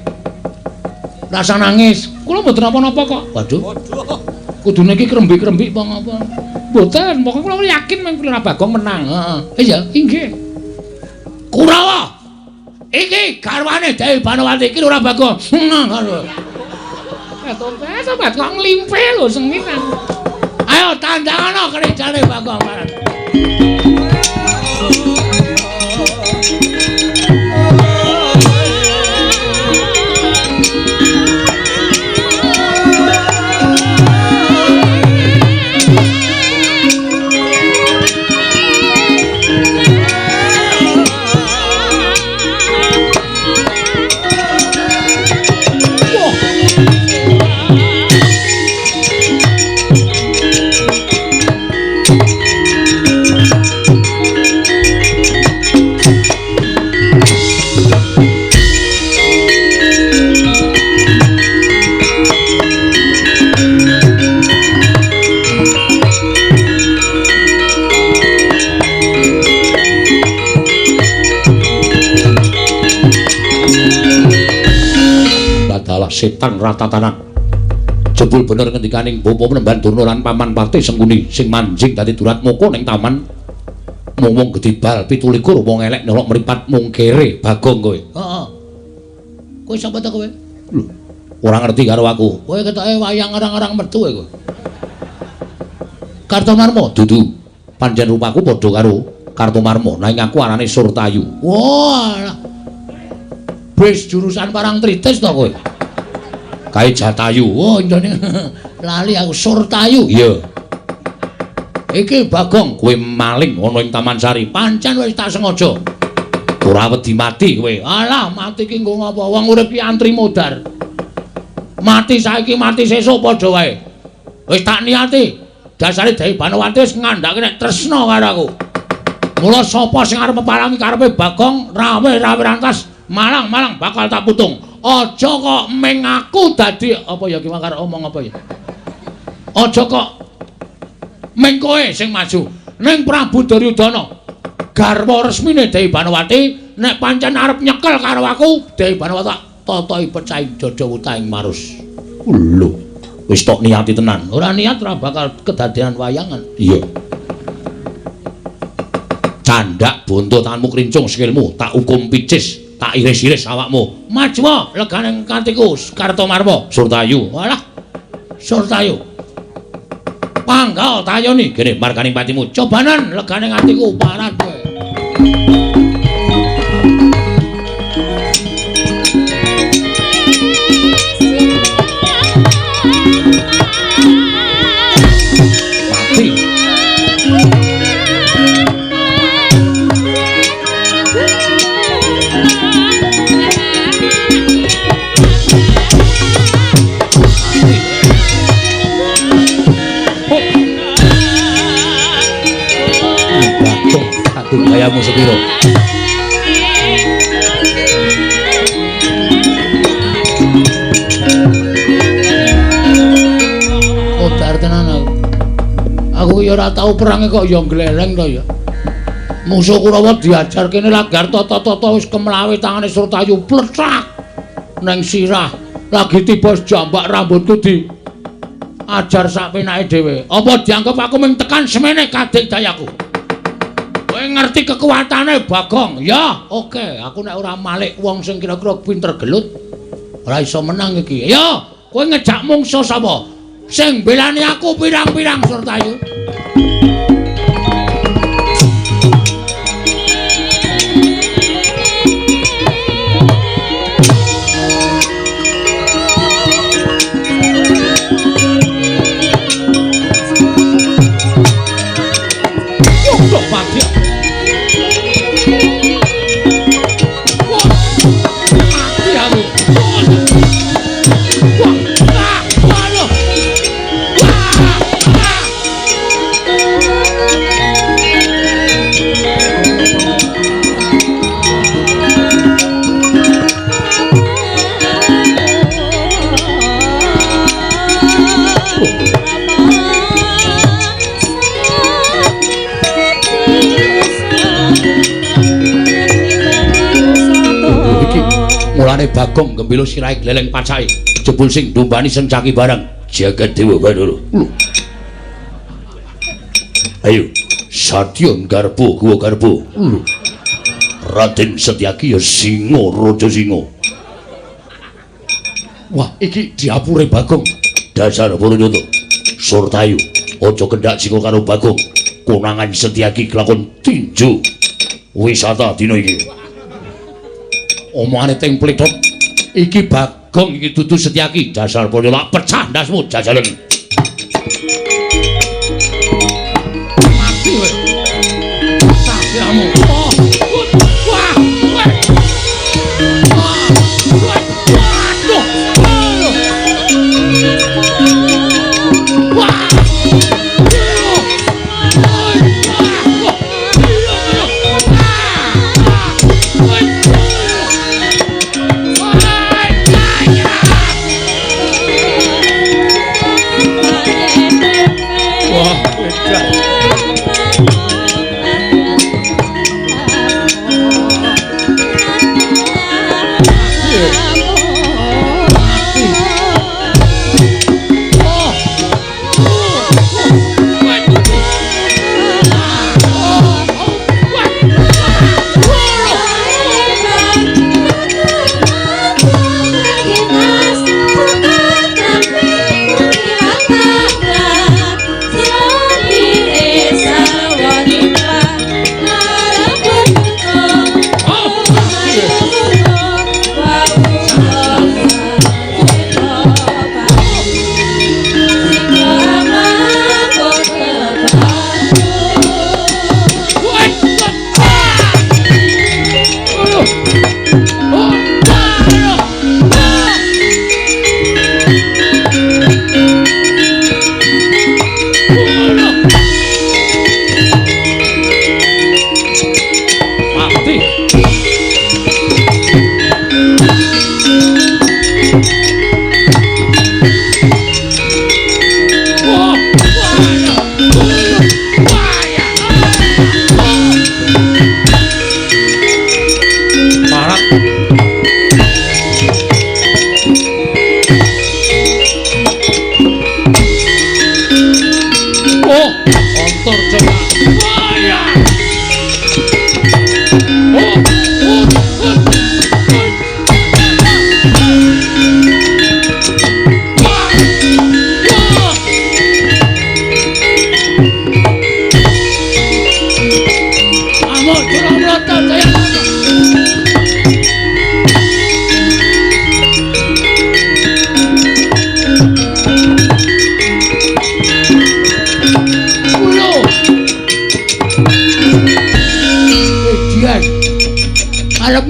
Rasa nangis. Kula mboten napa-napa kok. Waduh. Kudune iki krembik-krembik apa ngapa? Mboten, pokoke kula yakin mung Lurah Bagong menang. Heeh. Wis ya, inggih. Kurawa. Iki garwane Dewi Banowati iki Lurah Bagong. Heeh. Sobat kok nglimpe lho sengit. Ayo tandangana kerjane Bagong Barat. Setan ratatanan. Jebul bener ngendikaning Bapa Penemban Durna lan Paman Patih Sengkuni sing manjing dadi Duratmaka ning taman mung gedhe bal 27 wong elek nyolok mripat mung kere Bagong kowe. Heeh. Kowe sapa ta kowe? Lho, ora ngerti karo aku. Kowe ketoke wayang arang-arang metu kowe. Kartomarma dudu. Pancen rupaku padha karo Kartomarma, nanging aku arane Surtayu. Wah. Wis jurusan Parangtritis to kowe? Kae Jatayu. Oh, njane lali aku Surtayu. Iya. Iki Bagong kowe maling ana ing Taman Sari. Pancen wis tak sengaja. Ora wedi mati kowe. Alah, mati ki nggo ngapa? Wong urip ki antri modar. Mati saiki mati sesuk padha wae. Wis tak niati. Dasare Dewi Banowati wis ngandhake nek tresna karo aku. Mula sapa sing arep peparangi karepe Bagong, rawe-rawe rantas, malang-malang bakal tak putung. Aja kok ming aku dadi apa ya ki karo omong apa ya? Aja kok ming kowe sing maju. Ning Prabu Duryudana, garwa resmine Dewi Banowati, nek pancen arep nyekel karo aku, Dewi Banowati tak totohi pecahing dada wutahing marus. Lho, wis tok niati tenan. Ora niat ora bakal kedadean wayangan. Iya. Candak bonto tanganmu krincung sikilmu, tak hukum picis, tak iris-iris awakmu. Maju legane katiku Kartomarma, Surtayu. Walah. Surtayu. Panggal tayoni gene marganing patimu. Cobanan legane atiku parat kowe. Mati. Gayamu sepiro? Modar tenan aku. Aku ya ora tau perange kok ya gleleng to ya. Musuh Kurawa diajar kene lagar tata-tata wis kemlawe tangane Surtayu plethak neng sirah. Lagi tiba jambak rambutku di ajar sak penake dhewe. Apa dianggep aku mung tekan semene kadek dayaku? Kowe ngerti kekuatane Bagong? Ya, oke. Aku nek ora malik wong sing kira-kira pinter gelut ora iso menang iki. Ya, kowe ngejak mungsuh sapa? Sing belani aku pirang-pirang Surtayu. Mulane Bagong gembilo sirahe gleleng pacake, jebul sing ndumbani sencaki barang jagat dewa Bathara. Lho. Ayo, Satya garbo guwa garbo. Lho. Raden Setyaki ya singa raja singa. Wah, iki diapure Bagong. Dasar Puranyata. Surtayu, aja kendhak singa karo Bagong. Konangan Setyaki kelakon tinju wisata dina iki. Omongane teng plethot iki Bagong iki dudu Setyaki. Dasar Puranyata, pecah ndasmu jajalen. Mati kowe. Sakyamu. Oh. Wah. Wah. Waduh. Wah. Wah, beda.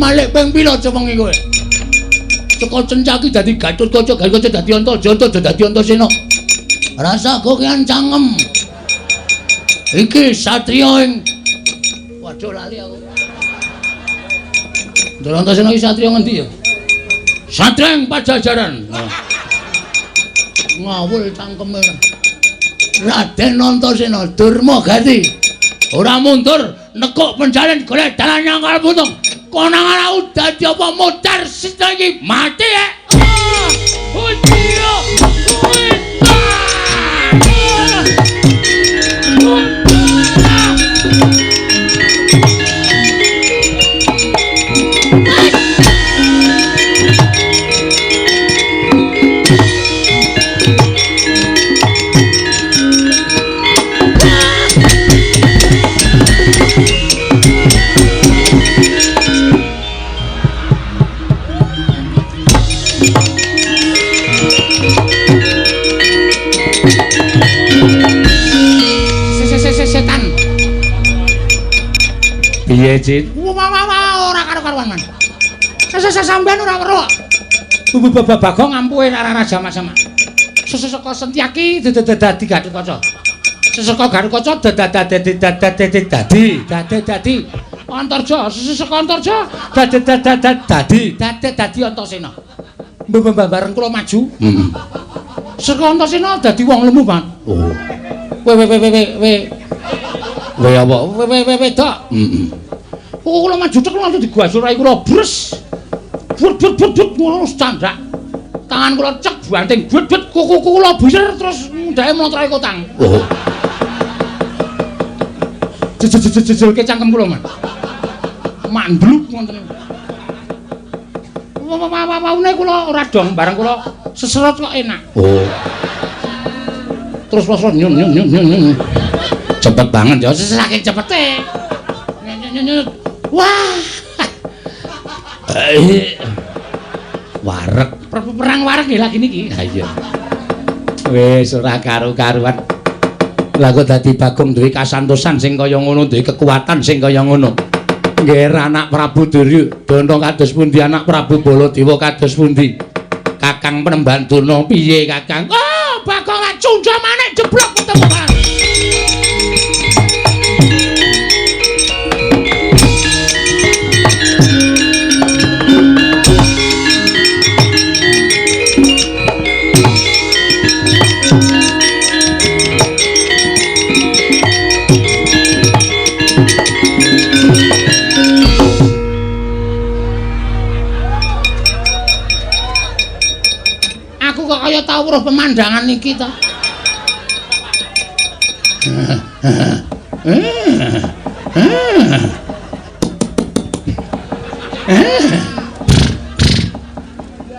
Malik ping pira cewengi kowe? Saka Cencaki dadi Gatotkaca, Gatotkaca dadi Antaja, Antaja dadi Antasena. Rasa kokean cangkem. Iki satriya ing waduh lali aku. Ndara Antasena iki satriya ngendi ya? Satriya ing Pajajaran. Ngawul cangkeme. Raden Antasena Durma Gati. Ora mundur nekuk penjalin golek dalan nyangkal putung. Konangan aku dadi apa modar sita iki mati ya. Setan. Piye, Cit? Wah, ora karo-karuan, Man. Sampeyan ora weruh. Bagong ampuhe arah sama-sama. Seseka Sentyaki dadi Gatotkaca. Seseka Gatotkaca dadi dadi Antarja, seseka Antarja dadi dadi Antasena. Bareng kula maju. Heeh. Seka Antasena dadi wong lemu, Man. Oh. We we apa? We wedok. Heeh. Kula maju tek langsung diguasur rai kula bres. But ngono candhak. Tangan kula cek banting but kuku kula buyer terus mundhake mlotrai kotang. Oh. Jejelke cangkem kula, Man. Mandluk ngoten. Waune kula ora dong bareng kula seseret kok enak. Oh. Terus nyun nyun. Cepet banget ya, saking cepete. Nyun. Wah. Wareg, perang wareg nggih lagi niki. Ha iya. Wis ora karu-karuan. Lah kok dadi Bagong duwe kasantosan sing kaya ngono, duwe kekuatan sing kaya ngono. Nggih anak Prabu Duryudana kados pundi, anak Prabu Baladewa kados pundi? Kakang Penemban Durna piye, Kakang? Oh, Bagong lak cundha manik jeblok ketemu. Kaya tau weruh pemandangan iki ta.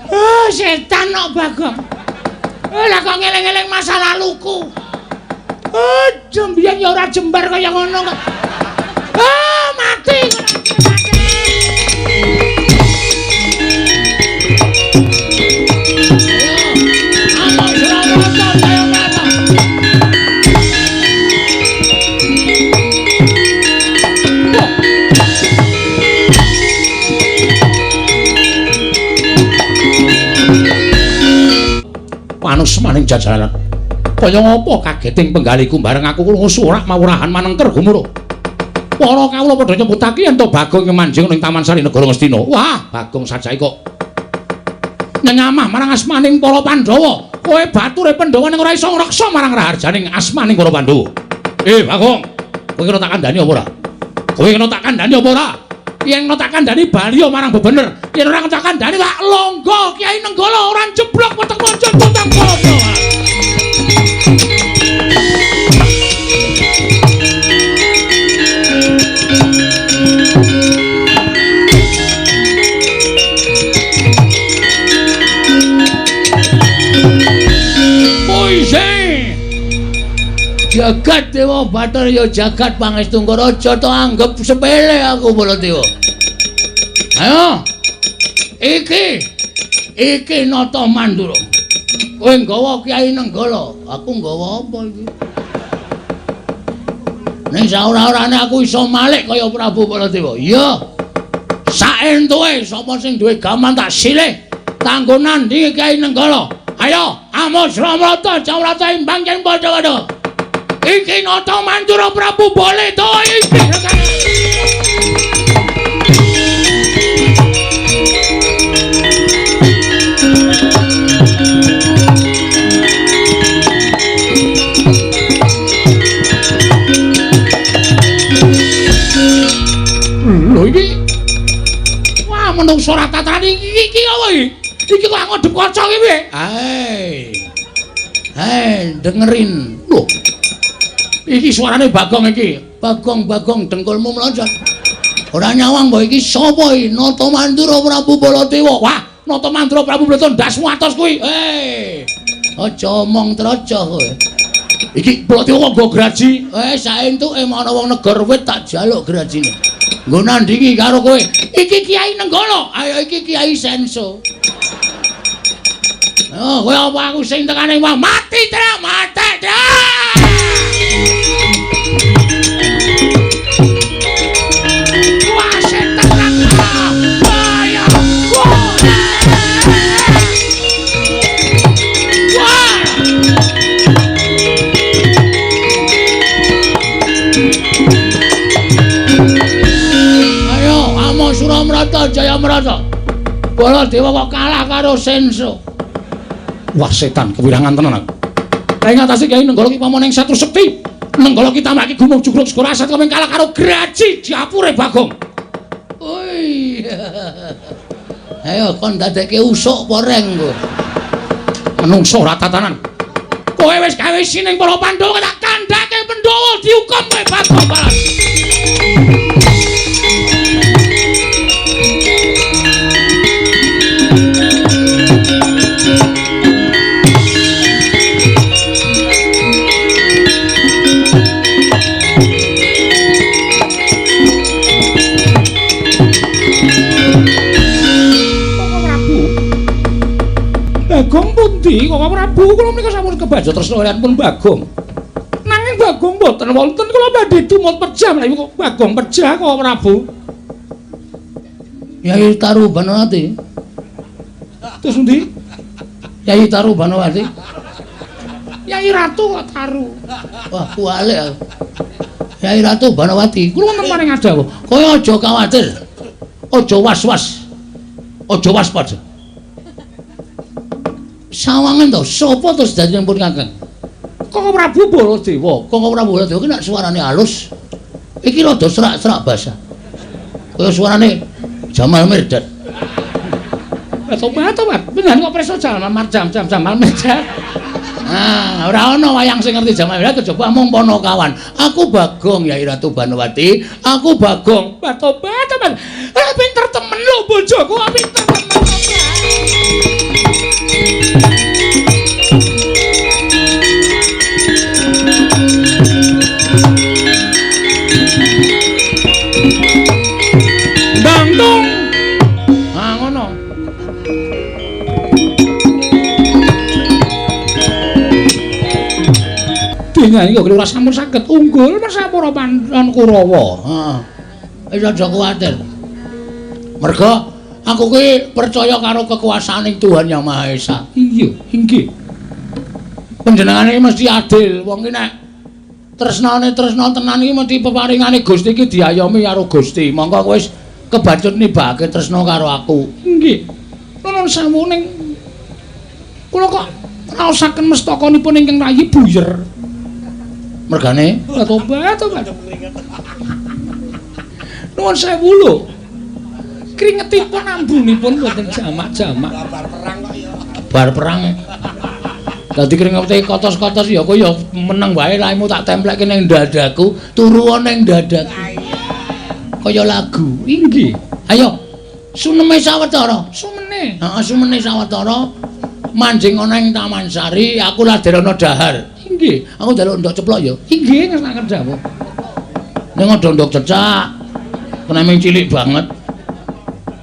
Oh, setan kok Bagong. Lah kok ngeling-eling masa laluku. Oh, mbiyen ya ora jembar kaya ngono kok. Oh, mati. Panus maning jajaran. Kaya ngapa kageting penggaliku bareng aku krungu surak mawurahan manengker gumuruh. Para kawula padha nyebutake yen to Bagong manjing ning Taman Sari Negara Ngastina. Wah, Bagong sajae kok nyenyamah marang asmaning para Pandhawa. Kowe bature Pandhawa ning ora iso ngreksa marang raharjaning asmaning para Pandhawa. Bagong, kowe kena tak kandhani apa ora? Kowe kena tak kandhani apa ora? Yen kena tak kandhani bali marang bebener. Yen ora tak kandhani tak longgo Kyai Nenggala ora jeblok wetek lonjot tentang padha. Jagat Dewa Bathara ya jagat Pangestu Raja to anggep sepele aku Baladewa. Ayo. Iki Nata Mandura. Kowe nggawa Kyai Nenggala, aku nggawa apa iki? Ning saora-orane aku iso malik kaya Prabu Baladewa. Iya. Sak Saentuke sapa sing duwe gaman tak silih. Kanggo nandhingi Kyai Nenggala. Ayo, Amusra Mrata Jawrata imbang yen padha-padha. Iki Nata Mandura Prabu Baladewa iki. Lho iki. Wah, menungso ora tataran iki iki apa iki? Iki kok ngodhep kaca iki piye? Hei. Hei, dengerin. Lho. Iki suarane Bagong iki. Bagong, Bagong dengkulmu mlonjot. Ora nyawang mbok iki sapa iki? Nata Mandura Prabu Baladewa. Wah, Nata Mandura Prabu Baladewa ndasmu atos kuwi. Hei. Aja omong trocoh kowe. Iki Baladewa kok nggo graji. Saentuke ana wong negor wit tak jaluk grajine. Nggo nandhingi karo kowe. Iki Kyai Nenggala. Ayo iki Kyai Senso. Oh, kowe apa aku sing tekane wah mati tra, mati tra. Wah, setan bahaya. Wah. Ayo, Amo Suramrata Jayamrata. Baladewa kok kalah karo Senso. Wah, setan kewirangan tenan aku. Lah ing atase Kyai Nenggala ki pamane ing Satru Sekti. Nenggala ki tamaki gunung jugruk segara asat kemeng kalah karo graji diapure Bagong. Oi. Ayo kon dadekke usuk apa reng kowe. Menungso ora tatanan. Kowe wis gawe sining para Pandhawa tak kandhake Pandhawa dihukum kowe Bagong balas. Bagong pundi? Kok Prabu kula menika sampun kebajo tresna kaliyan pun Bagong. Nanging Bagong mboten wonten kula badhe tumut pejah menawi kok Bagong pejah kok Prabu. Yai Taru Banowati. Terus pundi? Yai Taru Banowati. Yai Ratu kok Taru. Wah, kuwalik aku. Yai Ratu Banowati, kula wonten maring adawu. Kowe aja kuwatir. Aja was-was. Aja waspada. Sawangan to, sapa to sedantenipun Kakang? Koko Prabu Baladewa. Koko Prabu Baladewa ki nek suarane halus. Iki rada serak-serak basah. Kaya suarane Jamal Mirdad. Tobat, tobat. Bener kok preso Jamal Marjam, Jam Jamal Mirdad. Ah, ora ana wayang sing ngerti Jamal Mirdad kejaba mung Ponokawan. Aku Bagong Yai Ratu Banowati, aku Bagong. Tobat, tobat. Ah, pinter temen lho bojoku, pinter temen. Dangdung. Ah ngono. Dinyanyi kok ora sampun saged unggul mersapura Pandhan Kurawa. Heeh. Wis aja kuwatir. Merga aku kuwi percaya karo kekuasaaning Tuhan Yang Maha Esa. Iya, inggih. Panjenengane mesti adil. Wong ki nek tresnane tresna tenan iki mesti peparingane Gusti iki diayomi karo Gusti. Mongko kowe wis kebacut nibake tresna karo aku. Inggih. Nuwun sewu ning kula kok raosaken mestakanipun ingkang rayi buyer. Mergane tobat, tobat. Nuwun sewu lho. Kringetipun ambunipun mboten jamak-jamak. Bar perang kok ya. Bar perang. Dadi kringete kotos-kotos ya kowe ya meneng wae laimu tak templekke ning dadaku, turu ning dadaku. Kaya lagu. Inggih. Ayo. Suneme sawetara. Sumene. Heeh, sumene sawetara. Manjing ana ing Taman Sari, aku laderana dahar. Inggih. Aku njaluk ndok ceplok ya. Inggih, ngersakaken dawuh. Ning aja ndok cecak. Kene cilik banget.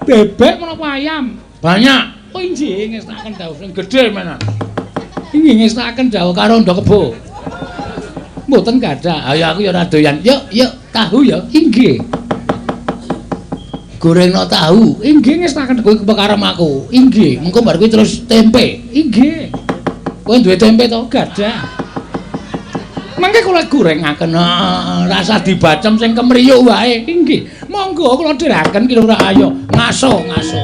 Bebek menapa ayam? Banyak. Oh inggih, ngersakaken dawuh sing gedhe menan. Inggih ngersakaken dawuh karo ndok kebo. Mboten gadah. Ayo aku ya ora doyan. Yuk, yuk, tahu ya. Inggih. Gorengno tahu. Inggih ngestaken kowe kepekarem aku. Inggih, mengko bar kuwi terus tempe. Inggih. Kowe duwe tempe to? Gadah. Mangke kula gorengaken. Rasa dibacem sing kemriyuk wae. Inggih. Monggo kula dherekaken ki Lurah ayo. Ngaso, ngaso.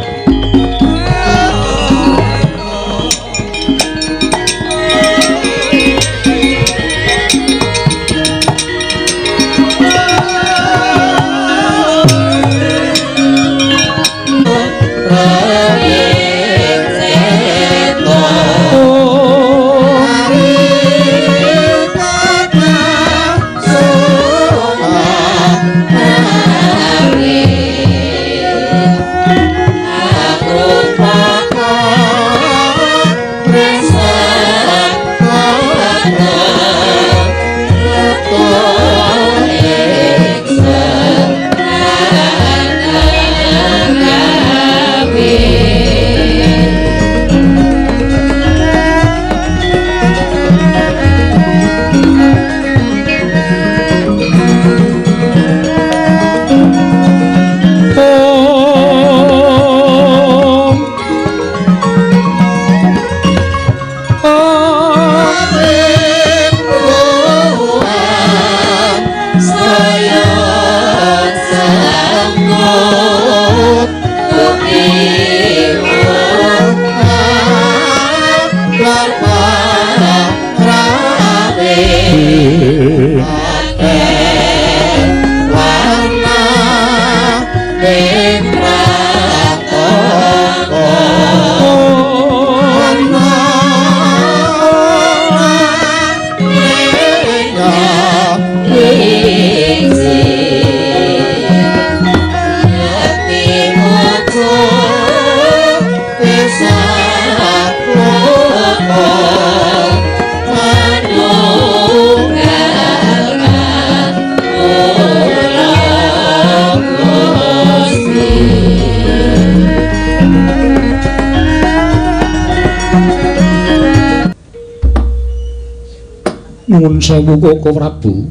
Nuwun sewu Koko Prabu.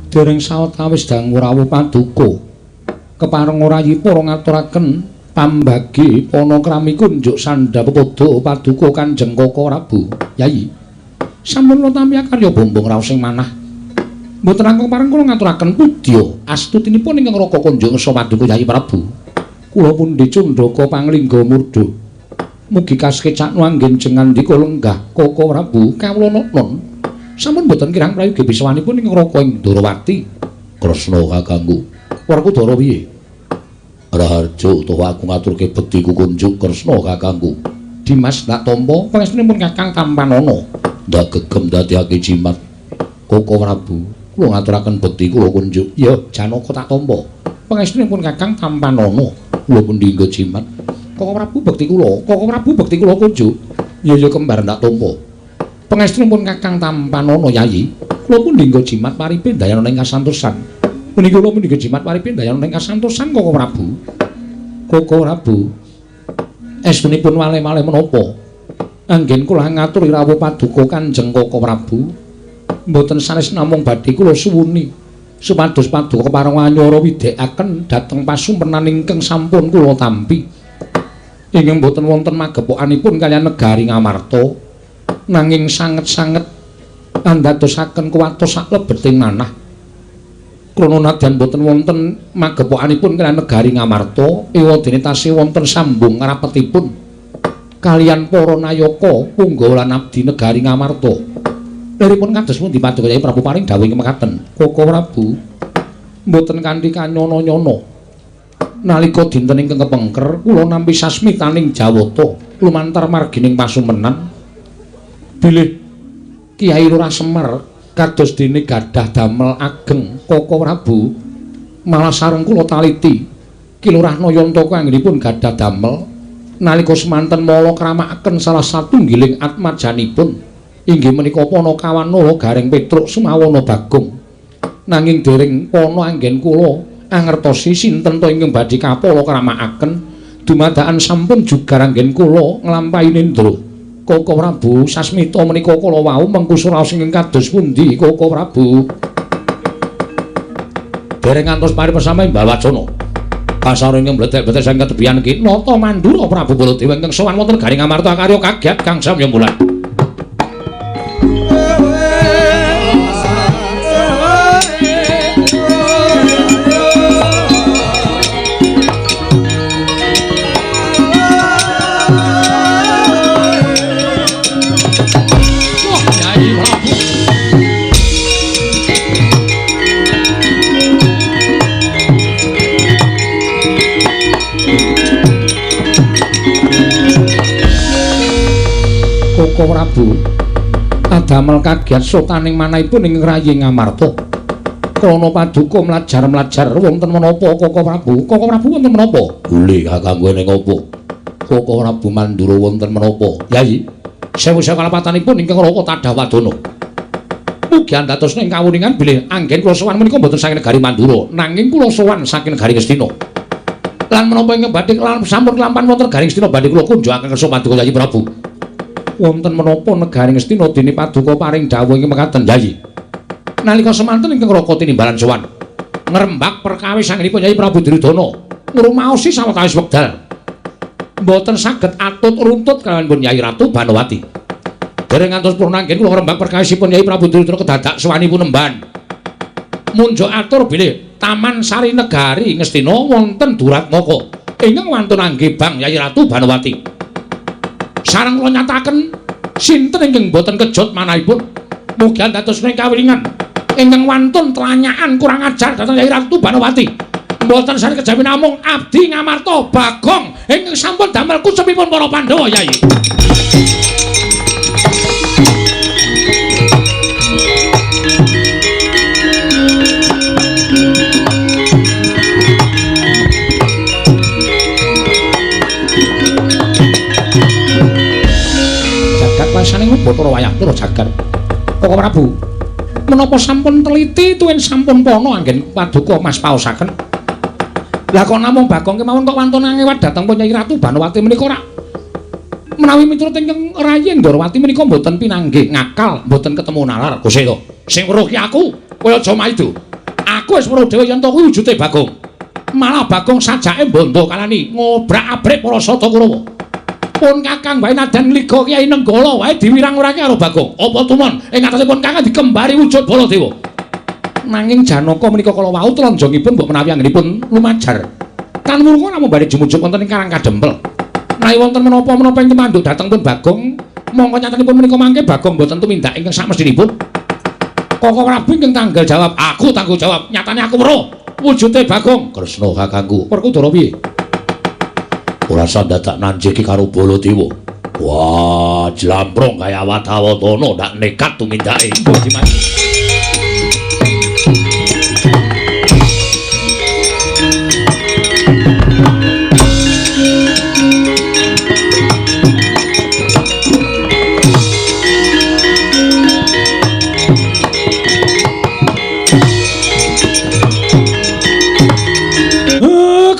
Dereng sawetawis dangu rawuh paduka. Kepareng rayi para ngaturaken pambagi panakrami kunjuk sandha pepadha paduka Kanjeng Koko Prabu. Yayi. Sampun kula tampi karya bombong raos sing manah. Mboten langkung pareng kula ngaturaken pudya astutinipun ingkang raka kunjuk ngersa paduka Yayi Prabu. Kula pundi cundhaka panglingga murda. Mugi kasekecakno anggen jengandika lenggah Koko Prabu kawula non. Sampun boten kirang prayogi biswanipun ing Raka ing Ndorowati. Kresna kakangku. Werkudara piye? Raharja utawa aku ngaturke bektiku kunjuk Kresna kakangku. Dimas ndak tampa pangestunipun Kakang Tampanana. Ndak gegem dadekake jimat. Koko Prabu, kula ngaturaken bekti kula kunjuk. Ya, Janaka tak tampa. Pangestunipun Kakang Tampanana. Kula pundi nggo jimat. Koko Prabu bekti kula, Koko Prabu bekti kula kunjuk. Ya ya kembar ndak tampa. Pangestunipun Kakang Tampanana Yayi, kula pundi nggo jimat paripe ndayana ing kasantosan. Puniki kula pundi nggo jimat paripe ndayana ing kasantosan Koko Prabu. Koko Prabu, estunipun waleh-waleh menapa? Anggen kula ngaturi rawuh paduka Kanjeng Koko Prabu, mboten sanes namung badhe kula suwuni supados paduka kepareng anyara widhekaken dhateng pasumpenan ingkang sampun kula tampi. Ingkang mboten wonten magepokanipun kaliyan negari Ngamarta. Nanging sanget-sanget andadosaken kuwatos saklebeting manah. Krana nadyan boten wonten magepokanipun kaliyan negari Ngamarta, ewadene tasih wonten sambung rapetipun kaliyan para nayaka punggawa lan abdi negari Ngamarta. Liripun kados pundi paduka Kyai Prabu paring dawuh ing mekaten? Koko Prabu mboten kanthi kanyono-nyono. Nalika dinten ingkang kepengker kula nampi sasmitaning Jawata lumantar margining pasumenan. Bilih Kyai Lurah Semar kados dene gadah damel ageng Koko Prabu malah sareng kula taliti Ki Lurah Nayantaka anggenipun gadah damel nalika semanten mala kramakaken salah satunggiling atmajanipun inggih menika Panakawan Gareng Petruk Sumawana Bagong. Nanging dereng pana anggen kula angertosi sinten to ingkang badhe kapala kramakaken dumadakan sampun jugar anggen kula nglampahi nendra. Koko Prabu sasmita menika kala wau mengku suraos ingkang kados pundi Koko Prabu? Dereng ngantos paripesame Mbah Wacana. Kasar ingkang mledhek-mledhek saking ketebian ki Nata Mandura Prabu Baladewa ingkang sowan wonten Garing Amarta karya kaget kang samya mulan. Koko Prabu adamel kaget sotaning manahipun ing rayi Ngamarta. Krana paduka mlajar-mlajar wonten menapa Koko Prabu? Koko Prabu wonten menapa? Boleh kakangku ning apa? Koko Prabu Mandura wonten menapa? Yayi, sewu-sewu kalepatanipun ingkang Raka Tadhawadana. Mugi andados ing kawuningan bilih anggen kula sowan menika mboten saking negari Mandura, nanging kula sowan saking negari Ngastina. Lan menapa ingkang badhe sampun kelampahan wonten negari Ngastina badhe kula kunjungaken kersa paduka Yayi Prabu. Wonten menapa negari Ngastina dene paduka paring dawuh ingkang mekaten Yayi. Nalika semanten ingkang Raka tinimbalan sowan ngrembak perkawis anggenipun Yayi Prabu Duryudana ngrumaosi sawetawis wekdal mboten saged atut runtut kalawan Yayi Ratu Banowati. Dereng ngantos purna anggen kula ngrembak perkawisipun Yayi Prabu Duryudana kedadak sowanipun emban. Munjuk atur bilih Taman Sari Negari Ngastina wonten Duratmaka ingkang wantun angge bang Yayi Ratu Banowati. Sareng kula nyataken sinten ingkang boten kejut manahipun mugi dados ing kawilingan ingkang wantun tlanyaan kurang ajar dhateng Yayi Ratu Banowati. Mboten sane kejawi namung abdi Ngamarta Bagong ingkang sampun damel kucepipun para Pandhawa Yayi. Saning Bathara wayah pura jagat. Koko Prabu, menapa sampun teliti tuwin sampun pana anggen paduka Mas paosaken? Lah kok namung Bagong kemawon kok wantun angewat dhateng pun Yayi Ratu Banowati menika ora? Menawi miturut ingkang rayi Ndorowati menika mboten pinanggih ngakal, mboten ketemu nalar. Gusti to, sing weruh ki aku, kowe aja maido. Aku wis weruh dhewe yen to kuwi wujude Bagong. Malah Bagong sajake bondo kalani ngobrak-abrik para Sata Kurawa. Pun Kakang wae nadan liga Kyai Nenggala wae diwirang-wirangke karo Bagong. Apa tumon ing atasipun Kakang dikembari wujud Baladewa. Nanging Janaka menika kala wau tlanjangipun mbok menawi anggenipun lumajar. Tan wurunga namung badhe jumujuk wonten ing Karang Kadempel. Menawi wonten menapa-menapa ing tumanduk dhateng pun Bagong, mongko nyatanipun menika mangke Bagong mboten tumindak ingkang samestinipun. Koko Prabu ingkang tanggal jawab, aku tanggung jawab. Nyatane aku weruh wujude Bagong. Kresna kakangku, Werkudara piye? Ora usah dadak nanjiki karo Baladewa. Wah, jlamprong kaya awat-awatana ndak nekat tumindake.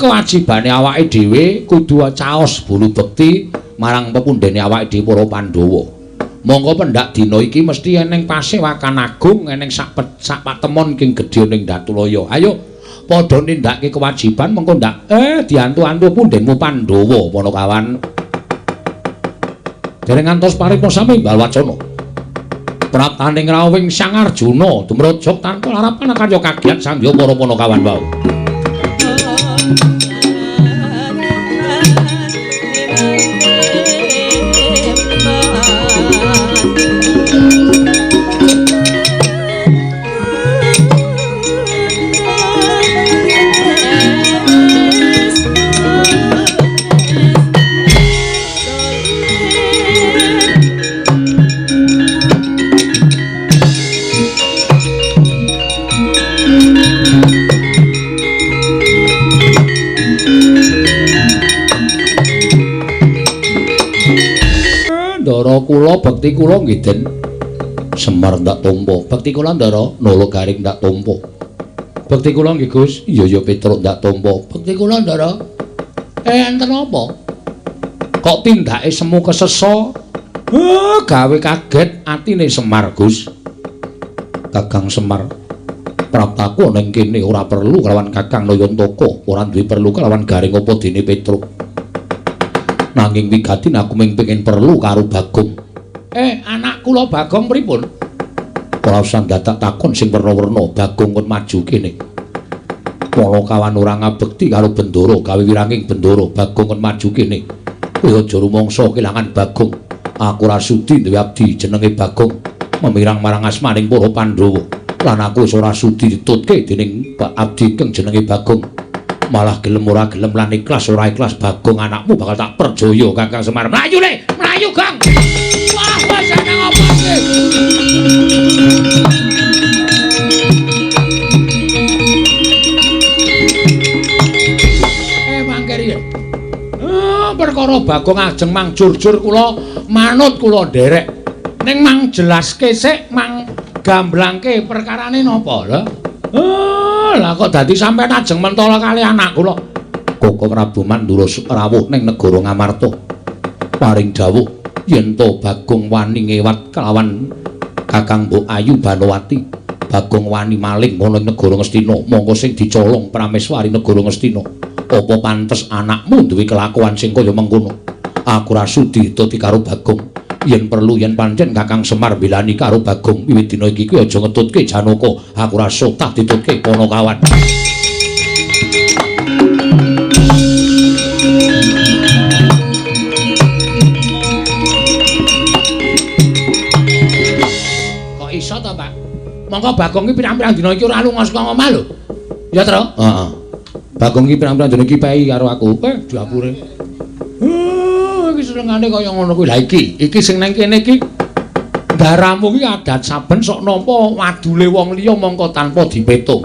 Kewajibane awake dhewe kudu caos bulu bekti marang pepundhene awake dhewe para Pandhawa. Monggo pendak dina iki mesti eneng pasewakan agung, eneng sak patemon king gedhe ning Datulaya. Ayo padha nindakake kewajiban mengko ndak diantu-antu pundhenmu Pandhawa Panakawan. Dereng ngantos paripurna sami imbal wacana. Praptaning rawuhing Sang Arjuna dumrojok tanpa larapan karya kagiat sandya para Panakawan wau. Ndara kula bekti kula nggih Den. Semar ndak tampa. Bekti kula Ndara, Nala Garing ndak tampa. Bekti kula nggih Gus. Iya ya Petruk ndak tampa. Bekti kula Ndara. Enten apa? Kok tindake semu kesesa? Gawe kaget atine Semar Gus. Kakang Semar. Praptaku ana ing kene ora perlu kelawan Kakang Nayantaka, ora duwe perlu kelawan Gareng apa dene Petruk. Nanging wigatin aku mung pengin perlu karo Bagong. Anak kula Bagong pripun? Ora usah dadak takon sing werna-werna, Bagong kon maju kene. Panakawan ora ngabekti karo Bendara, gawe wiranging Bendara, Bagong kon maju kene. Kowe aja rumangsa kelangan Bagong. Aku ora sudi duwe abdi jenenge Bagong, memirang marang asmaning para Pandhawa. Lan aku wis ora sudi ditutke dening abdi kang jenenge Bagong. Malah gelem ora gelem lan ikhlas ora ikhlas Bagong anakmu bakal tak perjaya Kakang Semar. Mlayu le, mlayu Gong. Wah, wis ana apa iki? Mangke riyen. Perkara Bagong ajeng mang jurjur kula manut kula nderek. Ning mang jelaske sik, mang gamblangke perkarane napa lho? Lah kok dadi sampean ajeng mentala kali anak kula. Koko Prabu Mandura rawuh ning negara Ngamarta. Paring dawuh yen to Bagong wani ngewat kelawan Kakang Mbok Ayu Banowati. Bagong wani maling ana ing negara Ngastina, mongko sing dicolong Prameswari negara Ngastina. Apa pantes anakmu duwe kelakuan sing kaya mengkono? Aku ora sudi tuti karo Bagong. Yen perlu yen pancen Kakang Semar bilani karo Bagong wiwit dina iki kuwi aja ngetutke Janaka. Aku ora sotah ditutke Panakawan. Kok iso to, Pak? Mongko Bagong iki pirang-pirang dina iki ora lunga saka omah lho. Ya, Tru? Heeh. Bagong iki pirang-pirang dina iki pei karo aku. Dapure. Iki senengane kaya ngono kuwi. Lah iki, iki sing nang kene iki ndaramu iki adat saben sok nampa wadule wong liya mongko tanpa dipetung.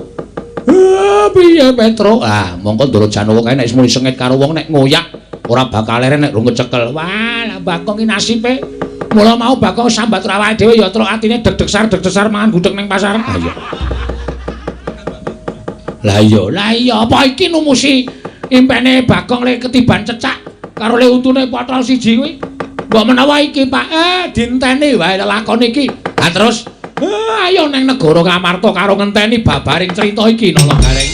Piye Petruk? Ah, mongko Ndara Janaka kae nek muni sengit karo wong nek ngoyak ora bakal leren nek rung kecekel. Wah, lah Bagong iki nasibe. Mula mau Bagong sambat awake dhewe ya truk atine deg-degsar deg-degsar mangan gudeg ning pasar. Ah iya. Lah iya, lah iya apa iki numusi impene Bagong lek ketiban cecak karo le untune potol siji kuwi. Mbok menawa iki Pak, dinteni wae lelakon iki. Lah terus, ayo nang negara Ngamarta karo ngenteni babaring crita iki Nala Gareng.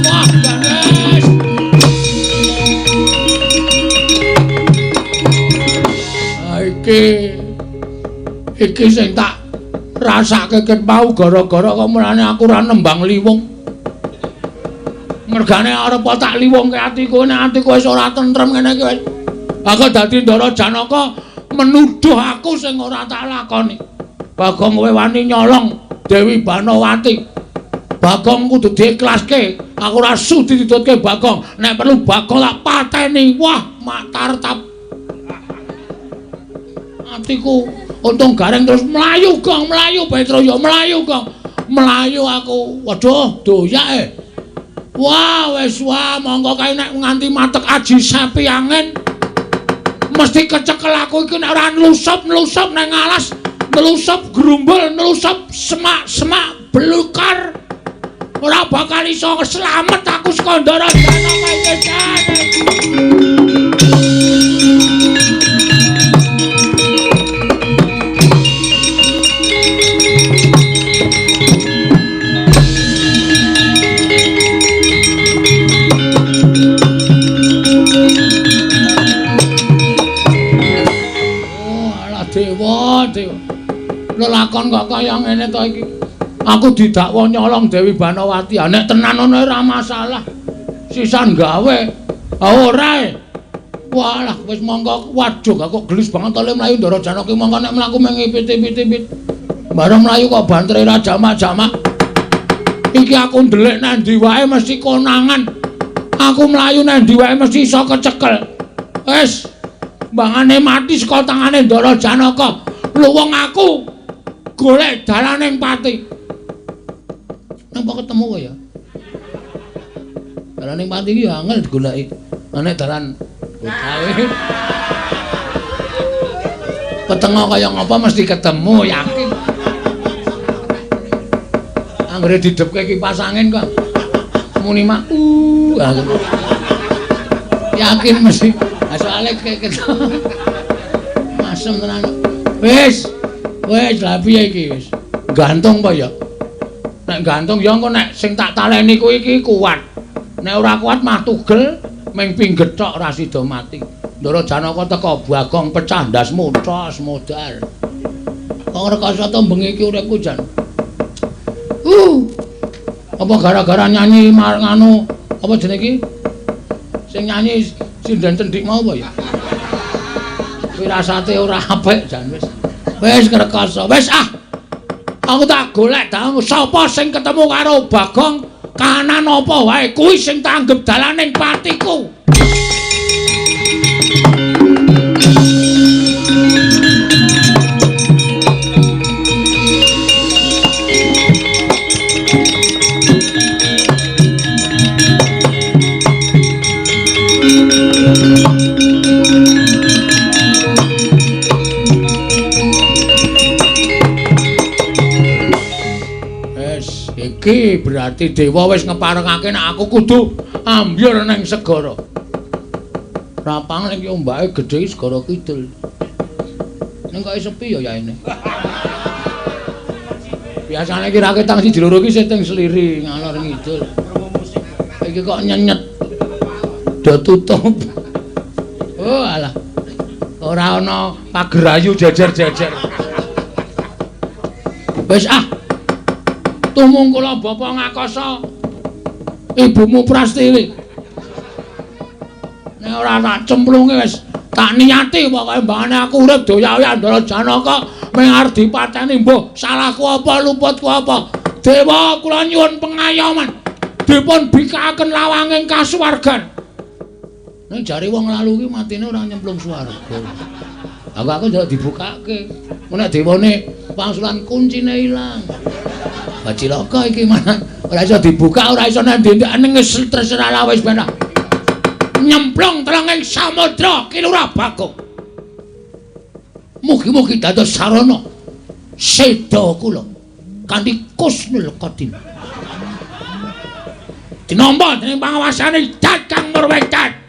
Wah, ganes. Iki sing tak rasake ket mau gara-gara kok mulane aku ora nembang liwung. Mergane arep tak liwungke atiku nek atiku wis ora tentrem ngene iki wis. Aku dadi Ndara Janaka menuduh aku sing ora tak lakoni. Bagong kowe wani nyolong Dewi Banowati. Bagong kudu diikhlaske. Aku ora sudi ditutke Bagong. Nek perlu Bagong tak pateni. Wah, matartap. Atiku untung Gareng terus mlayu Gong, mlayu Petro ya mlayu Gong. Mlayu aku. Waduh, doyak e. Wah, wis wah mongko kae nek nganti matek aji sapi angin mesti kecekel aku iki nek ora nlusup-nlusup nang alas, nlusup grumbul, nlusup semak-semak belukar. Ora bakal iso slamet aku saka Ndara Janaka iki jane. Dewa, dewa. Lelakon kok kaya ngene to iki. Aku didakwa nyolong Dewi Banowati. Nek tenan ngono ora masalah. Sisan gawe. Ah ora e. Walah wis mongko waduh kok gelis banget to le mlayu Ndara Janaka mongko nek mlaku mung ngipit-ipit. Bareng mlayu kok bantere ra jamak-jamak. Iki aku ndelik nang ndi wae mesti konangan. Aku mlayu nang ndi wae mesti iso kecekel. Wis mbangane mati saka tangane Ndara Janaka. Luwung aku golek dalaning pati. Napa ketemu kok ya? Dalaning pati iki ya angel digoleki. Nek dalan gawe. Petengah kaya ngapa mesti ketemu, yakin. Anggere didhepke kipas angin kok muni mak. Yakin mesti. Lah soalé ketok. Asem tenan. Wis. Wis lha piye iki wis? Gantung apa ya? Nek gantung ya engko nek sing tak taleni kuwi iki kuat. Nek ora kuat mah tugel ming pingget tok ora sida mati. Ndara Janaka teka Bagong pecah ndasmu tos modal. Kok rekoso to bengi iki uripku jan. Apa gara-gara nyanyi nganu apa jenenge iki? Sing nyanyi sinden cendik mau apa ya? Wirasate ora apik jan wis. Wis ngrekoso. Wis ah. Aku tak golek dalang sapa sing ketemu karo Bagong kanan apa wae kuwi sing tak anggep dalaning patiku. Iki berarti dewa wis ngeparengake nek aku kudu ambyur ning segara. Rapang ning ombake gedhe iki segara kidul. Ning kok sepi ya yaene. Biasane iki raketang siji loro iki sing sliri ngalor ngidul. Iki kok nyenyet. Do tutup. Oh alah. Ora ana pagerayu jejer-jejer. Wis ah. Tumungkula bapa ngakasa ibumu Prastiwi. Nek ora tak cemplunge wis tak niati pokoke mbangane aku urip doya-oya Ndara Janaka mung arep dipateni mbuh salahku apa luputku apa. Dewa kula nyuwun pengayoman dipun bikakaken lawanging kasuwargan. Nek jare wong lalu ki matine ora nyemplung swarga. Aku njaluk dibukake. Nek dewane pangsulan kuncine ilang. Cilaka iki mana ora iso dibuka, ora iso nang ndi-ndi ning wis terserah lah wis ben. Nyemplung telenging samudra Kilurah Bagong. Mugi-mugi dados sarana seda kula kanthi kusnul khotimah. Dinampa dening pangawasane Kakang Murwetan.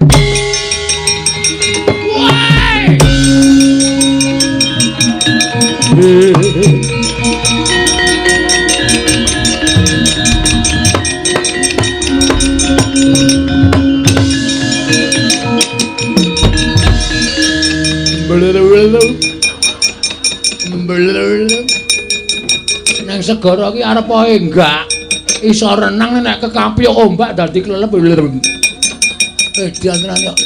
Nang segara iki arep ae enggak iso renang nek kekapyuk ombak dadi klelep. Edan tenan kok.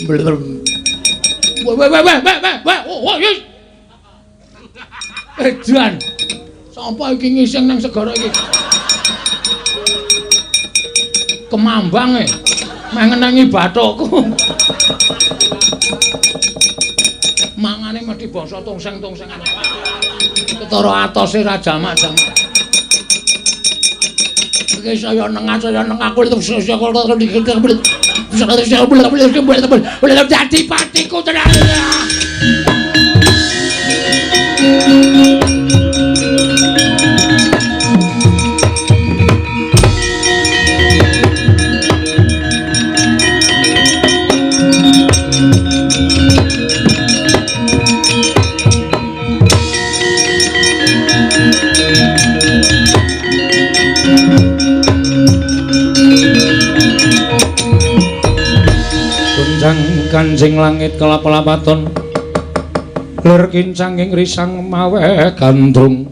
Weh weh weh weh weh weh. Edan. Sapa iki ngising nang segara iki? Kemambang e. Meh ngenengi bathukku. Mangane mesti bangsa tongseng-tongsengan. Ketara atose ra jamak-jamak. Iki saya nengah aku dadi patiku tenan. Kancing langit kelap-lapaton lir kincang ing risang maweh gandrung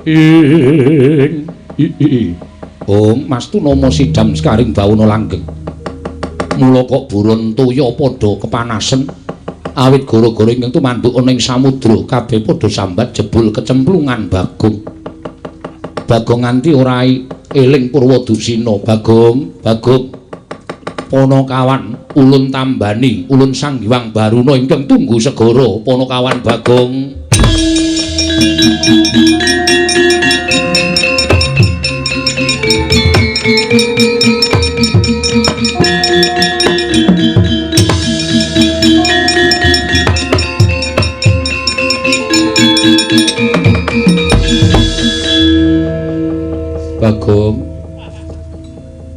ing i Om Mas Tunomo sidam sekaring bawana langgeng. Mula kok burun toya padha kepanasen awit gara-gara ingkang tumanduk ana ing samudra kabeh padha sambat jebul kecemplungan Bagong. Bagong nganti ora eling Purwadusina. Bagong, Bagong Ponokawan ulun tambani ulun Sang Hyang Baruna ingkang tunggu segara Ponokawan Bagong. Bagong.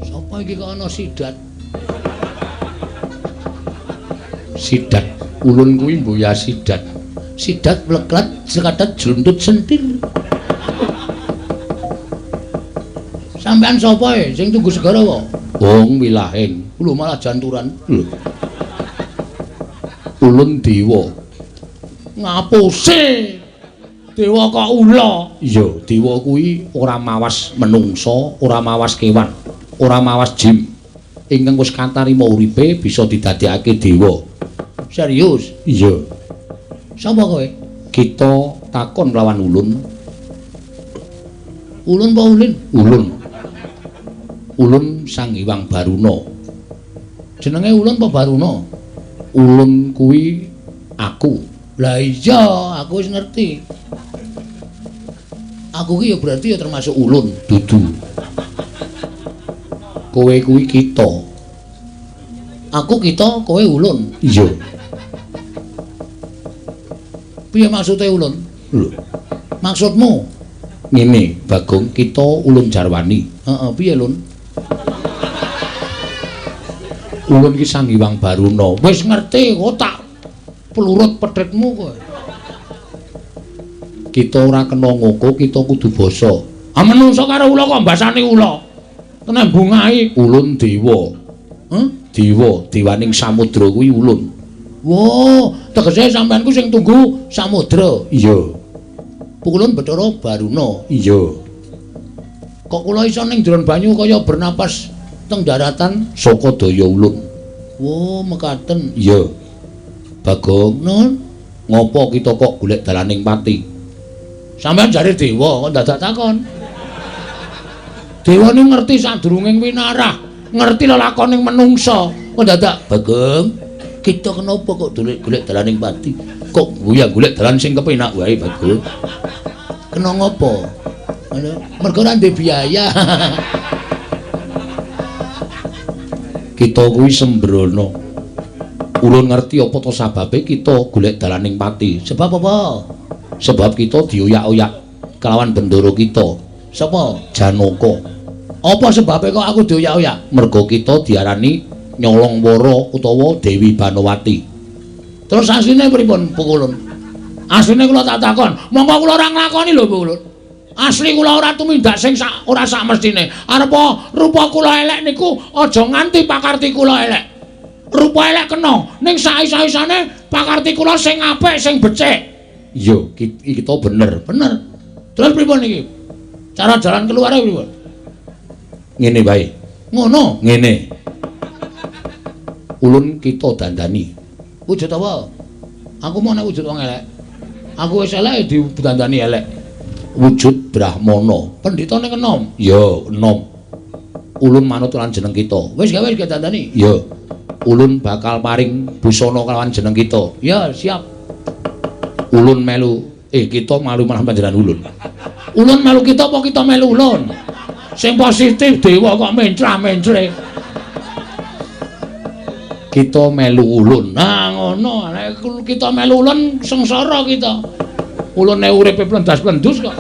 Sapa iki kok ana sidat? Sidat ulun kuwi mboya sidat. Sidat pleklet sekatet jluntut sentir. Sampean sapa e sing tunggu segara apa? Wong wilahing. Lho malah janturan. Lho. Ulun dewa. Ngapuse. Dewa kok ula? Iya, dewa kuwi ora mawas menungsa, ora mawas kewan, ora mawas jim. Ingkang wis katarima uripe bisa didadekake dewa. Serius? Iya. Sapa kowe? Kita takon lawan ulun. Ulun apa ulin? Ulun. Ulun Sang Hyang Baruna. Jenenge Ulun apa Baruna? Ulun kuwi aku. Lah iya, aku wis ngerti. Aku ki ya berarti ya termasuk ulun, dudu. Kowe kuwi kita. Aku kita, kowe ulun. Iya. Piye maksude ulun? Lho. Maksudmu? Ngene, Bagong, kita ulun jarwani. Heeh, piye lun? Ulun ki Sang Hyang Baruna. Wis ngerti, kok tak pelurut pedhetmu kowe. Kita ora kena ngoko, kita kudu basa. Ah menungsa karo ula kok mbasani ula. Kena bungahi ulun dewa. Heh? Dewa, dewaning samudra kuwi ulun. Wah, tegese sampean ku sing tunggu samudra. Iya. Ulun Bathara Baruna. Iya. Kok kula iso ning jero banyu kaya bernapas teng daratan saka daya ulun. Wah, mekaten. Iya. Bagong, nun, ngopo kita kok golek dalaning pati? Sampeyan jare dewa kok dadak takon. Dewa ni ngerti sadurunging winarah, ngerti lelakoning menungsa. Kok dadak, Bagong, kita kenapa kok golek dalaning pati? Kok guya golek dalan sing kepenak wae, Bagong. Kena ngopo? Mergo ora ndek biaya. Kita kuwi sembrono. Ulun ngerti apa to sababe kita golek dalaning pati. Sebab apa? Sebab kita dioyak-oyak kelawan bendoro kita. Sapa? Janaka. Apa sebabe kok aku dioyak-oyak? Mergo kita diarani nyolong wara utawa Dewi Banowati. Terus asline pripun, Pukulun? Asline kula tak takon, monggo kula ora nglakoni lho, Pukulun. Asli kula ora tumindak sing sak ora sak mestine. Arepa rupa kula elek niku aja nganti pakarti kula elek. Rupa elek kena, ning sak-isa-isane pakarti kula sing apik, sing becik. Iya, kita bener, bener. Terus pripun iki? Cara jalan keluar pripun? Ngene wae. Ngono, ngene. Ulun kita dandani. Wujud apa? Aku mau nek wujud wong elek. Aku wis elek didandani elek. Wujud Brahmana. Pendhitane enom. Ya, enom. Ulun manut lan jeneng kita. Wis gawe wis dandani. Ya. Ulun bakal paring busana kelawan jeneng kita. Ya, siap. Ulun melu, kita malu malah panjenengan ulun. Ulun melu kita apa kita melu ulun? Sing positif dewa kok mencra-mencle. Kita melu ulun. Nah, ngono. Nek kita melu ulun sengsara kita. Ulune uripe plendas-plendus kok.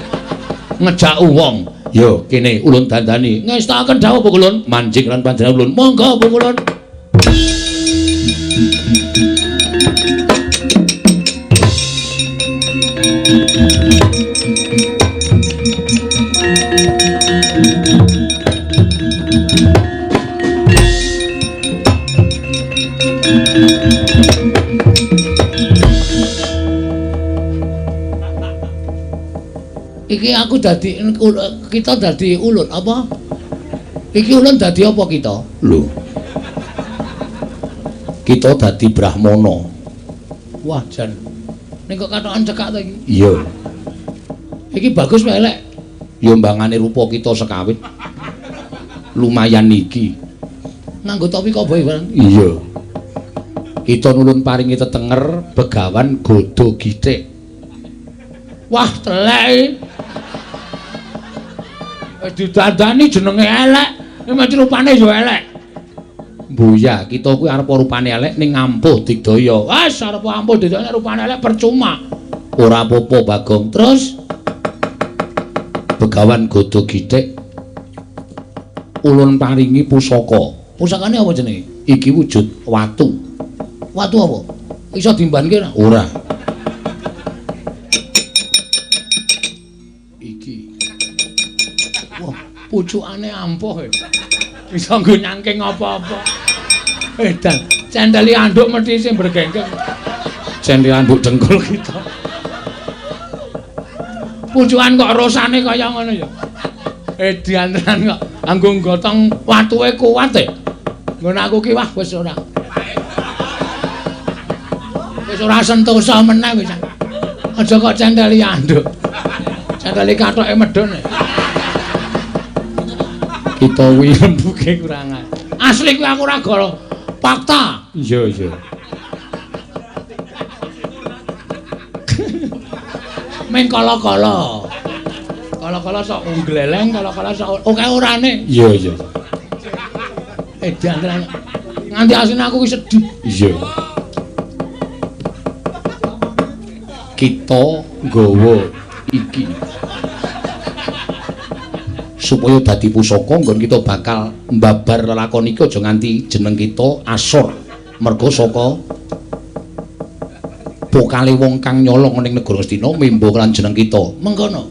Ngejak wong. Yo, kene ulun dandani. Ngestakaken dawuh Bu Kulun, manjing lan panjenengan ulun. Monggo Bu Kulun. Iki aku dadi kita dadi ulun apa? Iki ulun dadi apa kita? Lho. Kita dadi Brahmana. Wah, jan. Ning kok katokan cekak to iki? Iya. Iki bagus wae elek. Ya mbangane rupa kita sekawit. Lumayan iki. Nganggo topi koboi bareng. Iya. Kita nulun paringi tetenger Begawan Godo Githik. Wah, telek. Wis didandani jenenge elek, mesti rupane ya elek. Mbuya, kita kuwi arep rupane elek ning ampuh digdaya. Wes arep ampuh digdaya rupane elek percuma. Ora apa-apa, Bagong. Terus Begawan Godo Githik Ulun paringi pusaka. Pusakane apa jenenge? Iki wujud watu. Watu apa? Iso dimbanke ora? Ora. Iki. Wah, pucukane ampuh e. Iso nggo nyangking apa-apa. Edan, cendeli anduk mesti sing bergengkeng. Cendeli anduk dengkul kita. Pucukan kok rosane kaya ngono ya. Edan tenan kok anggo gotong watuke kuat e. Nggon aku ki wah wis ora. Wis ora sentosa meneh wis. Aja kok cendeli anduk. Cendeli kathoke medhun. Kita kuwi rembuke kurangan. Asli kuwi aku ora goro. Fakta. Iya, iya. Meng kala-kala. Kala-kala sok ngleleng, kala-kala sok oke orane. Iya, iya. Edan tenan. Nganti asline aku ki sedih. Iya. Kita nggawa iki supaya dadi pusaka nggon kita bakal mbabar lelakon iki aja nganti jeneng kita asor merga saka pokale wong kang nyolong ning negara Ngastina membo lan jeneng kita. Mengkono.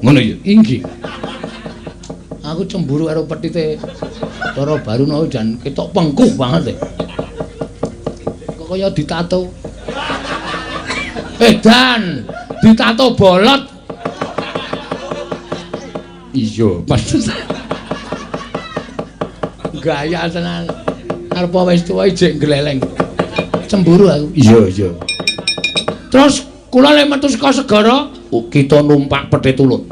Ngono ya? Inggih. Aku cemburu karo petite Cara Baruna jan ketok pengkuh banget e. Kok kaya ditato. Edan, ditato bolot. Iya, pantes. Gaya tenan. Arep wis tuwa ijek gleleng. Cemburu aku. Iya, iya. Terus kula lek metu saka segara, kita numpak petit ulun.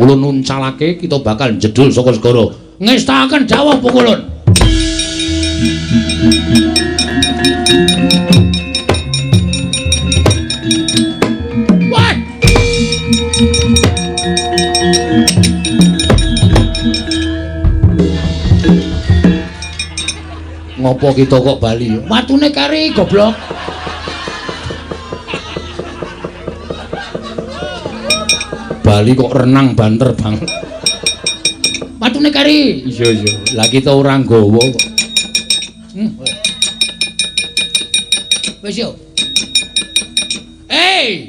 Ulun nuncalake kita bakal jedul saka segara. Ngestakaken dawuh pukulun. Wah. Ngopo kita kok bali? Watune kari goblok. Bali kok renang banter banget. Watune kari. Iya iya. Lah kita ora nggawa kok. Wis yo. Hei.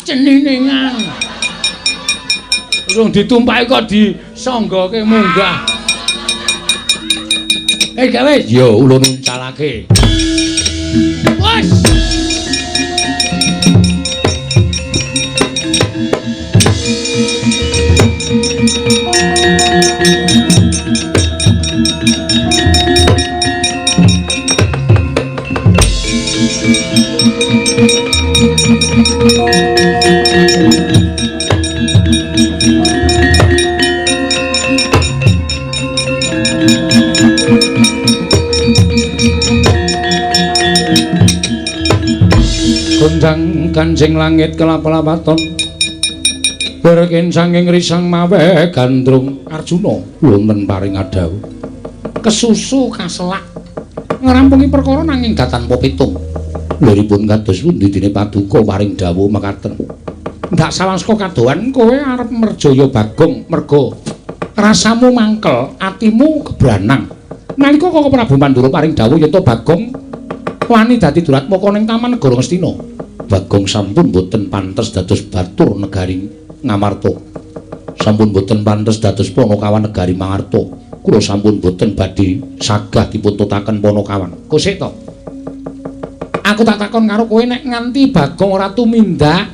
Ceniningan. Urung ditumpaki kok disanggoke munggah. Hei gawe. Yo ulun uncalake. Wes. Gonjang kanjeng langit kelap-lapaton berkin sanging risang mawe gandrung Arjuna wonten paring adhawuh kesusu kaselak ngrampungi perkara nanging datan pitung liripun kados pundi dene paduka paring dawuh mekaten ndak sawaska kadohan kowe arep merjaya Bagong merga rasamu mangkel atimu kebranang nalika Koko Prabu Mandura paring dawuh yen to Bagong wani dadi duratmaka ning Taman Negara Ngastina. Bagong sampun boten pantes dados batur negari Ngamarta. Sampun boten pantes dados panakawan negari Mangarta. Kula sampun boten badhe sagah dipun tutaken panakawan. Kosek to. Aku tak takon karo kowe nek nganti Bagong ora tumindak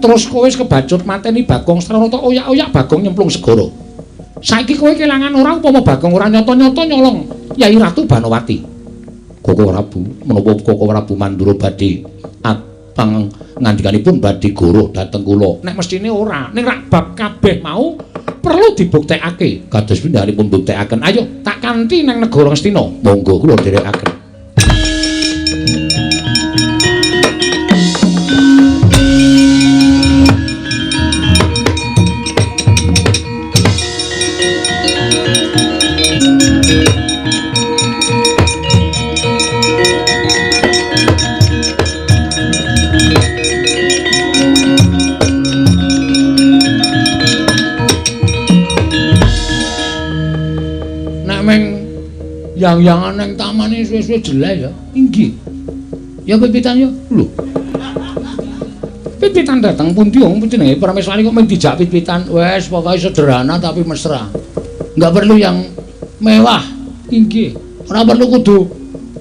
terus kowe wis kebacut mateni Bagong Sranata oyak-oyak Bagong nyemplung segara. Saiki kowe kelangan ora upama Bagong ora nyata-nyata nyolong Yai Ratu Banowati. Koko Prabu menapa Koko Prabu Mandura badhe atang ngandikanipun badhe goroh dhateng kula. Nek mesthine ora, ning rak bab kabeh mau perlu dibuktekake. Kados pindhanipun buktekaken. Ayo tak kanthi nang negara Ngastina. Monggo kula dherekaken. Yang-yangan nang taman iki suwe-suwe jelek ya. Inggih. Ya pit-pitan ya. Lho. Pit-pitan dateng pundi wong jenenge Prameswari kok mung dijak pit-pitan. Wes pokoke sederhana tapi mesra. Enggak perlu yang mewah. Inggih. Ora perlu kudu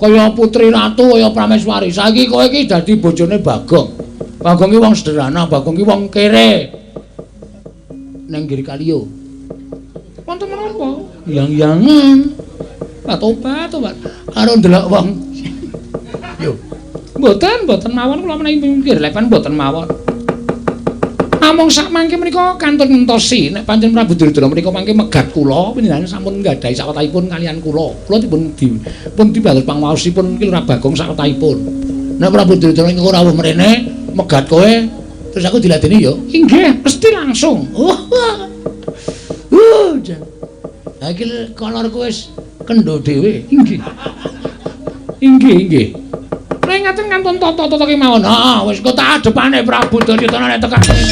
kaya putri ratu kaya Prameswari. Saiki kowe iki dadi bojone Bagong. Bagong ki wong sederhana, Bagong ki wong kere. Nang Giri Kaliyo. Wonten menapa? Yang-yangan. Lah tobat, tobat. Karo ndelok wong. Yo. Mboten, mboten mawon kula menawi mikir lepan mboten mawon. Namung sak mangke menika kantun ngentosi nek pancen Prabu Duryudana menika mangke megat kula panjenengan sampun nggadahi sawetahipun kalian kula. Kula dipun pun dibalos pangwaosipun Ki Lurah Bagong sawetahipun. Nek Prabu Duryudana engko rawuh mrene megat kowe terus aku diladeni ya. Inggih, mesti langsung. Jan. Ha iki kolorku wis kendho dhewe. Inggih. Inggih, inggih. Nek ngaten kantun tata-tata kemawon. Heeh, wis kok tak adepane Prabu Duryudana nek tekan kene.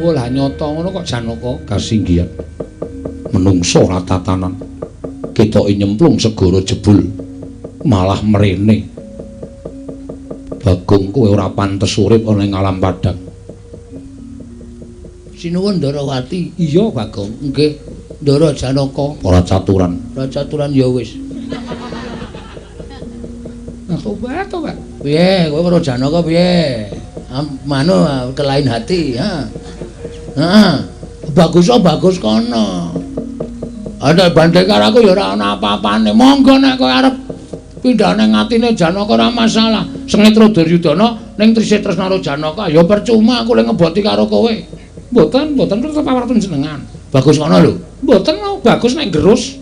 Lah nyata ngono kok Janaka kasinggihan. Menungso ora tatanan. Ketoke nyemplung segara jebul malah mrene. Bagong kowe ora pantes urip ana ing alam padang. Sinuwun Ndarawati. Iya Bagong. Nggih, Ndara Janaka. Ora caturan. Ora caturan ya wis. Nah tobat, tobat. Piye kowe karo Janaka piye? Manu ke lain hati, ha. Heeh. Bagus oh bagus kono. Ana bandhe karo aku ya ora ana apa-apane. Monggo nek kowe arep pindah ning atine Janaka ora masalah. Sengit Duryudana ning trisih tresna karo Janaka ya percuma aku le ngeboti karo kowe. Mboten, mboten tetep awar jenengan. Bagus kono lho. Mboten bagus nek gerus.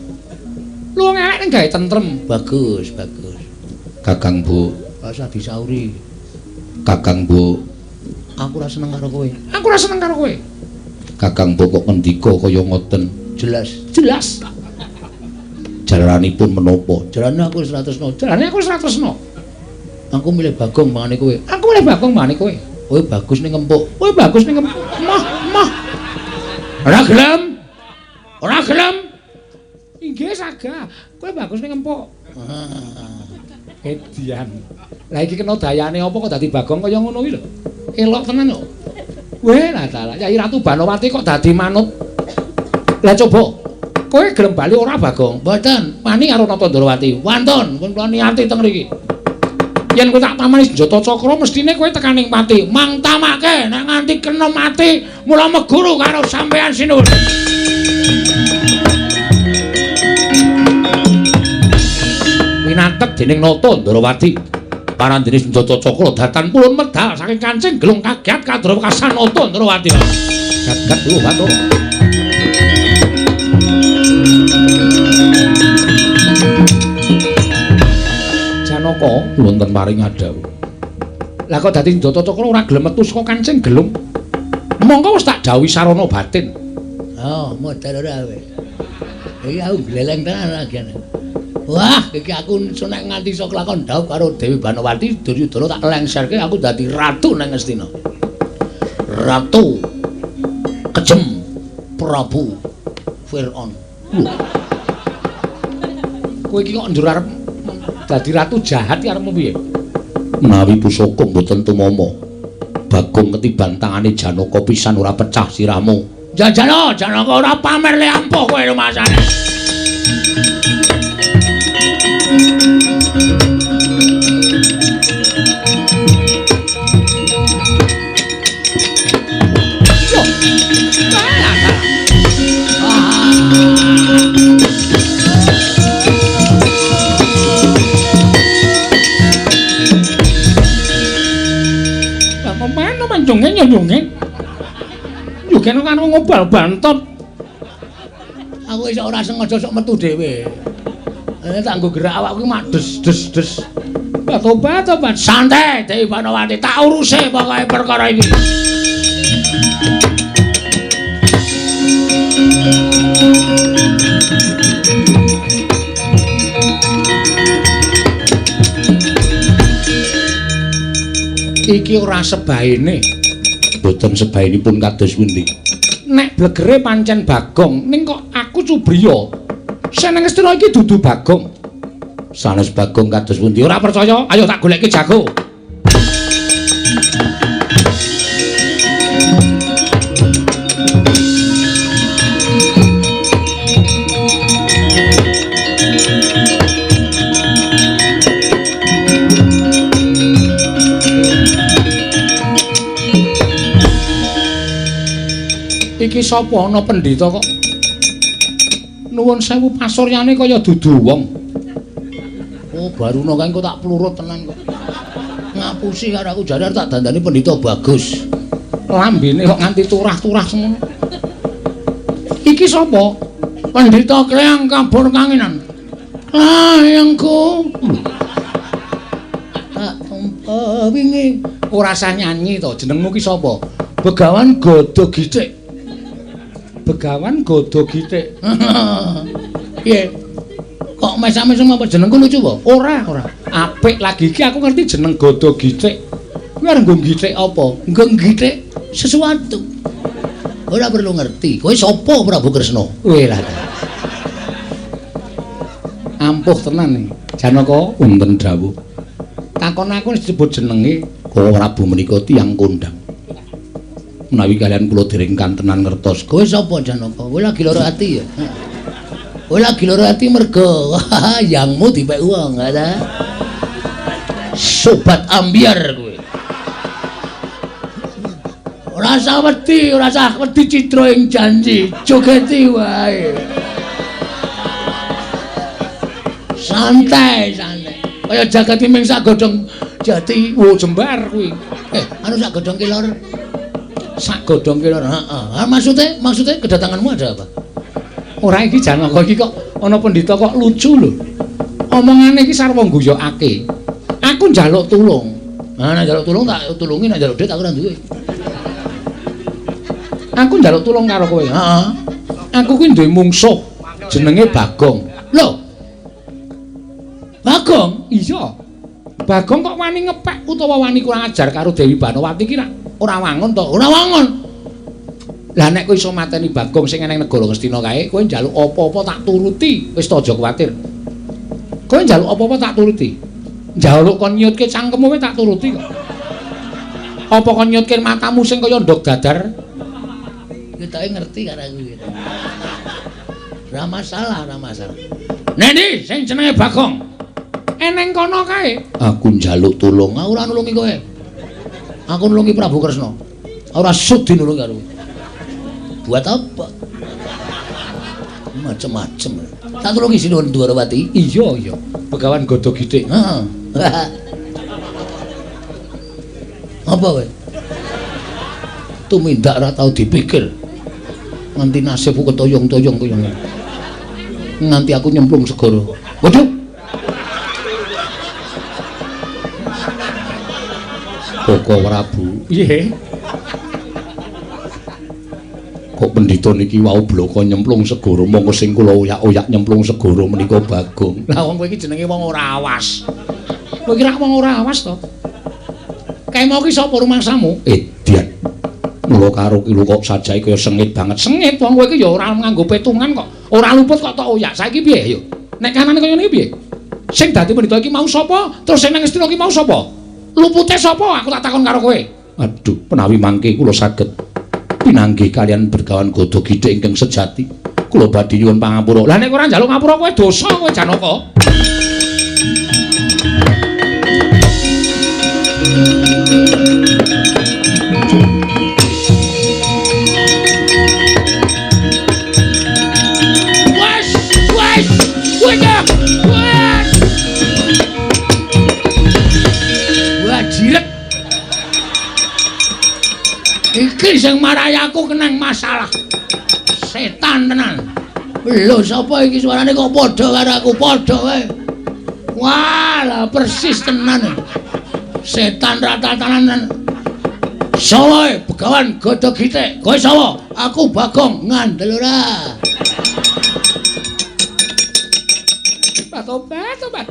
Lu elek ning gawe tentrem. Bagus, bagus. Kakang Bu, ora disauri. Kakang Bu, aku ora seneng karo kowe. Aku ora seneng karo kowe. Kakang Bu kok ngendika kaya ngoten. Jelas. Jelas. Jalaranipun menapa? Jarane aku wis ora tresna. Jarane aku wis ora tresna. Aku milih Bagong mangane kowe. Aku milih Bagong mangane kowe. Kowe bagus ning empuk. Kowe bagus ning empuk. Moh, moh. Ora gelem. Ora gelem. Inggih saga. Kowe bagus ning empuk. Edian. Lah iki kena dayane apa kok dadi Bagong kaya ngono iki lho. Elok tenan kok. Weh, lah dalah. Yai Ratu Banowati kok dadi manut. Lah coba kowe gelem bali ora Bagong? Mboten. Wani karo Nata Ndarawati. Wantun, pun kula niati teng mriki. Yen kowe tak tamani senjata cakra mestine kowe tekaning pati. Mang tamake nek nganti kena mati mula meguru karo sampean sinuwun. Winateg dening Nata Ndarawati. Parandene senjata cakra datan pulun medal saking kancing gelung kaget kadra wekasan Nata Ndarawati. Gagat lho Bathara. Janaka wonten paring adhawuh. Lah kok dadi senjata cakra ora gelem metu saka kancing gelung. Monggo wis tak dawuhi sarana batin. Oh, modal ora kowe. Iki aku gleleng tenan lagene. Wah, iki aku nek nganti iso kelakon dhaup karo Dewi Banowati, Duryudana tak lengserke aku dadi ratu nang Ngastina. Ratu Kejem Prabu Fir'aun. Lho. Kowe iki kok njur arep dadi ratu jahat iki arepmu piye? Menawi pusaka mboten tumama, Bagong ketiban tangane Janaka pisan ora pecah sirahmu. Jajal, Janaka ora pamer le ampuh kowe rumasane. Nyungen kan ngobal bantot. Aku iso ora sengaja sok metu dhewe. Tak nggo gerak awakku mak des des des. Tobat tobat santai Dewi Banowati tak uruse pokoke perkara iki. Iki ora sebaene. Mboten sebaenipun kados pundi? Nek blegere pancen Bagong, ning kok aku cubriya. Sing nang Ngastina iki dudu Bagong. Sanes Bagong kados pundi? Ora percaya? Ayo tak goleki jago. Iki sapa ana pendhita kok nuwun sewu pasuryane kaya dudu wong. Oh, Baruna kae engko tak plurut tenan kok. Ngapusi karo aku jare tak dandani pendhita bagus. Lambene kok nganti turah-turah semono. Iki sapa? Pendhita Kleang Kabur Kanginan. Layangku. Tak tumpa wingi ora usah nyanyi to, jenengmu ki sapa? Begawan Gada Githik. Begawan Gada Githik. Piye? Kok mesam-mesem apa jenengku lucu apa? Ora, ora. Apik lagi iki aku ngerti jeneng Gada Githik. Kuwi arep nggo githik apa? Nggo githik sesuatu. Ora perlu ngerti. Kowe sapa Prabu Kresna? Weh lah. Ampuh tenan iki. Janaka wonten dawuh. Takon aku wis disebut jenenge Kala Prabu menika tiyang kondang. Menawi kalian kula dereng kantenan ngertos. Kowe sapa Janaka? Kowe lagi lara ati ya? Kowe lagi lara ati mergo yangmu dipek wong, ta? Sobat ambyar kowe. Ora usah wedi, ora usah wedi cidra ing janji, jogeti wae. Santai, santai. Kaya jagati ming sak godhong jati, wo jembar kuwi. Anu sak godhong kelor. Sak godhong kelor, heeh. Ha maksude, maksude kedatanganmu ada apa? Ora iki Janaka iki kok ana pendhita kok lucu lho. Omongane iki sarwa ngguyokake. Aku njaluk tulung. Nah, nek njaluk tulung tak tulungi, nek njaluk dhuwit aku ora duwe. Aku njaluk tulung karo kowe. Heeh. Aku kuwi duwe mungsuh jenenge Bagong. Lho. Bagong? Iya. Bagong kok wani ngepek utawa wani kurang ajar karo Dewi Banowati ki ora wangun to? Ora wangun. Lah nek kowe iso mateni Bagong sing eneng negara Ngastina kae, kowe njaluk apa-apa tak turuti. Wis to aja kuwatir. Kowe njaluk apa-apa tak turuti. Njaluk kon nyutke cangkemmu kowe tak turuti kok. Apa kon nyutke matamu sing kaya ndog dadar? Ketoke ngerti karo aku iki. Ora masalah, ora masalah. Nendi sing jenenge Bagong? Eneng kono kae. Aku njaluk tulung, aku ora nulungi kowe. Aku nulungi Prabu Kresna. Ora sudi nulungi karo kowe. Buat apa? Macem-macem. Tak tulungi Sinuwun Dwarawati. Iya, iya. Begawan Gada Githik. Heeh. Apa kowe? Tumindak ora tau dipikir. Nganti nasibku ketoyong-toyong kaya ngene. Nganti aku nyemplung segara. Waduh. Koko Prabu. Piye? Kok pendhita niki wau bloko nyemplung segara, monggo sing kula oyak-oyak nyemplung segara menika Bagong. Lah wong kowe iki jenenge wong ora awas. Kowe iki rak wong ora awas to. Kae mau ki sapa rumangsamu? Edian. Mula karo ki lho kok sajae kaya sengit banget. Sengit wong kowe iki ya ora nganggo petungan kok. Ora luput kok tok oyak. Saiki piye ayo? Nek kanane kaya ngene iki piye? Sing dadi pendhita iki mau sapa? Terus sing nang Ngastina iki mau sapa? Lupute sapa? Aku tak takon karo kowe. Aduh, menawi mangke kula saged pinanggih kalian Begawan Gada Githik ingkang sejati. Kula badhe nyuwun pangapura. Lah nek ora njaluk ngapura kowe dosa kowe Janaka. Wes, wes, wes, wes. Wah, jiret. Iki sing marai aku kenang masalah. Setan tenan. Lho sapa iki suarane kok padha karo aku? Padha wae. Wah, lah persis tenan. Setan rata-tatanan. Sawa Begawan Gada Githik. Kowe sapa? Aku Bagong. Ngandel ora? Tobat, tobat.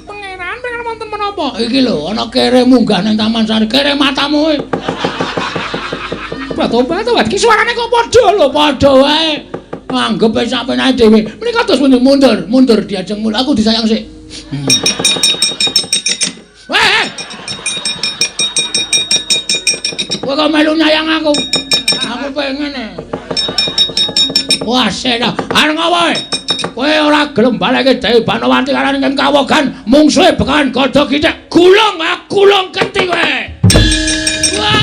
Pangeran, pangeran wonten menapa napa? Iki lho, ana kere munggah ning Taman Sari, kere matamu kowe. Batu-batu, iki suarane kok padha lho, padha wae. Anggep wis sampeyan dhewe. Menika terus mundur, mundur diajeng mul. Aku disayang sik. Weh. Kowe kok melu nyayang aku? Aku pengen e. Wah, sena. Arep ngopo kowe? Kowe ora gelem baleke Dewi Banowati karo ing kawogan mungsuhe Begawan Gada Kithik. Gulung, gulung keti kowe. Wah.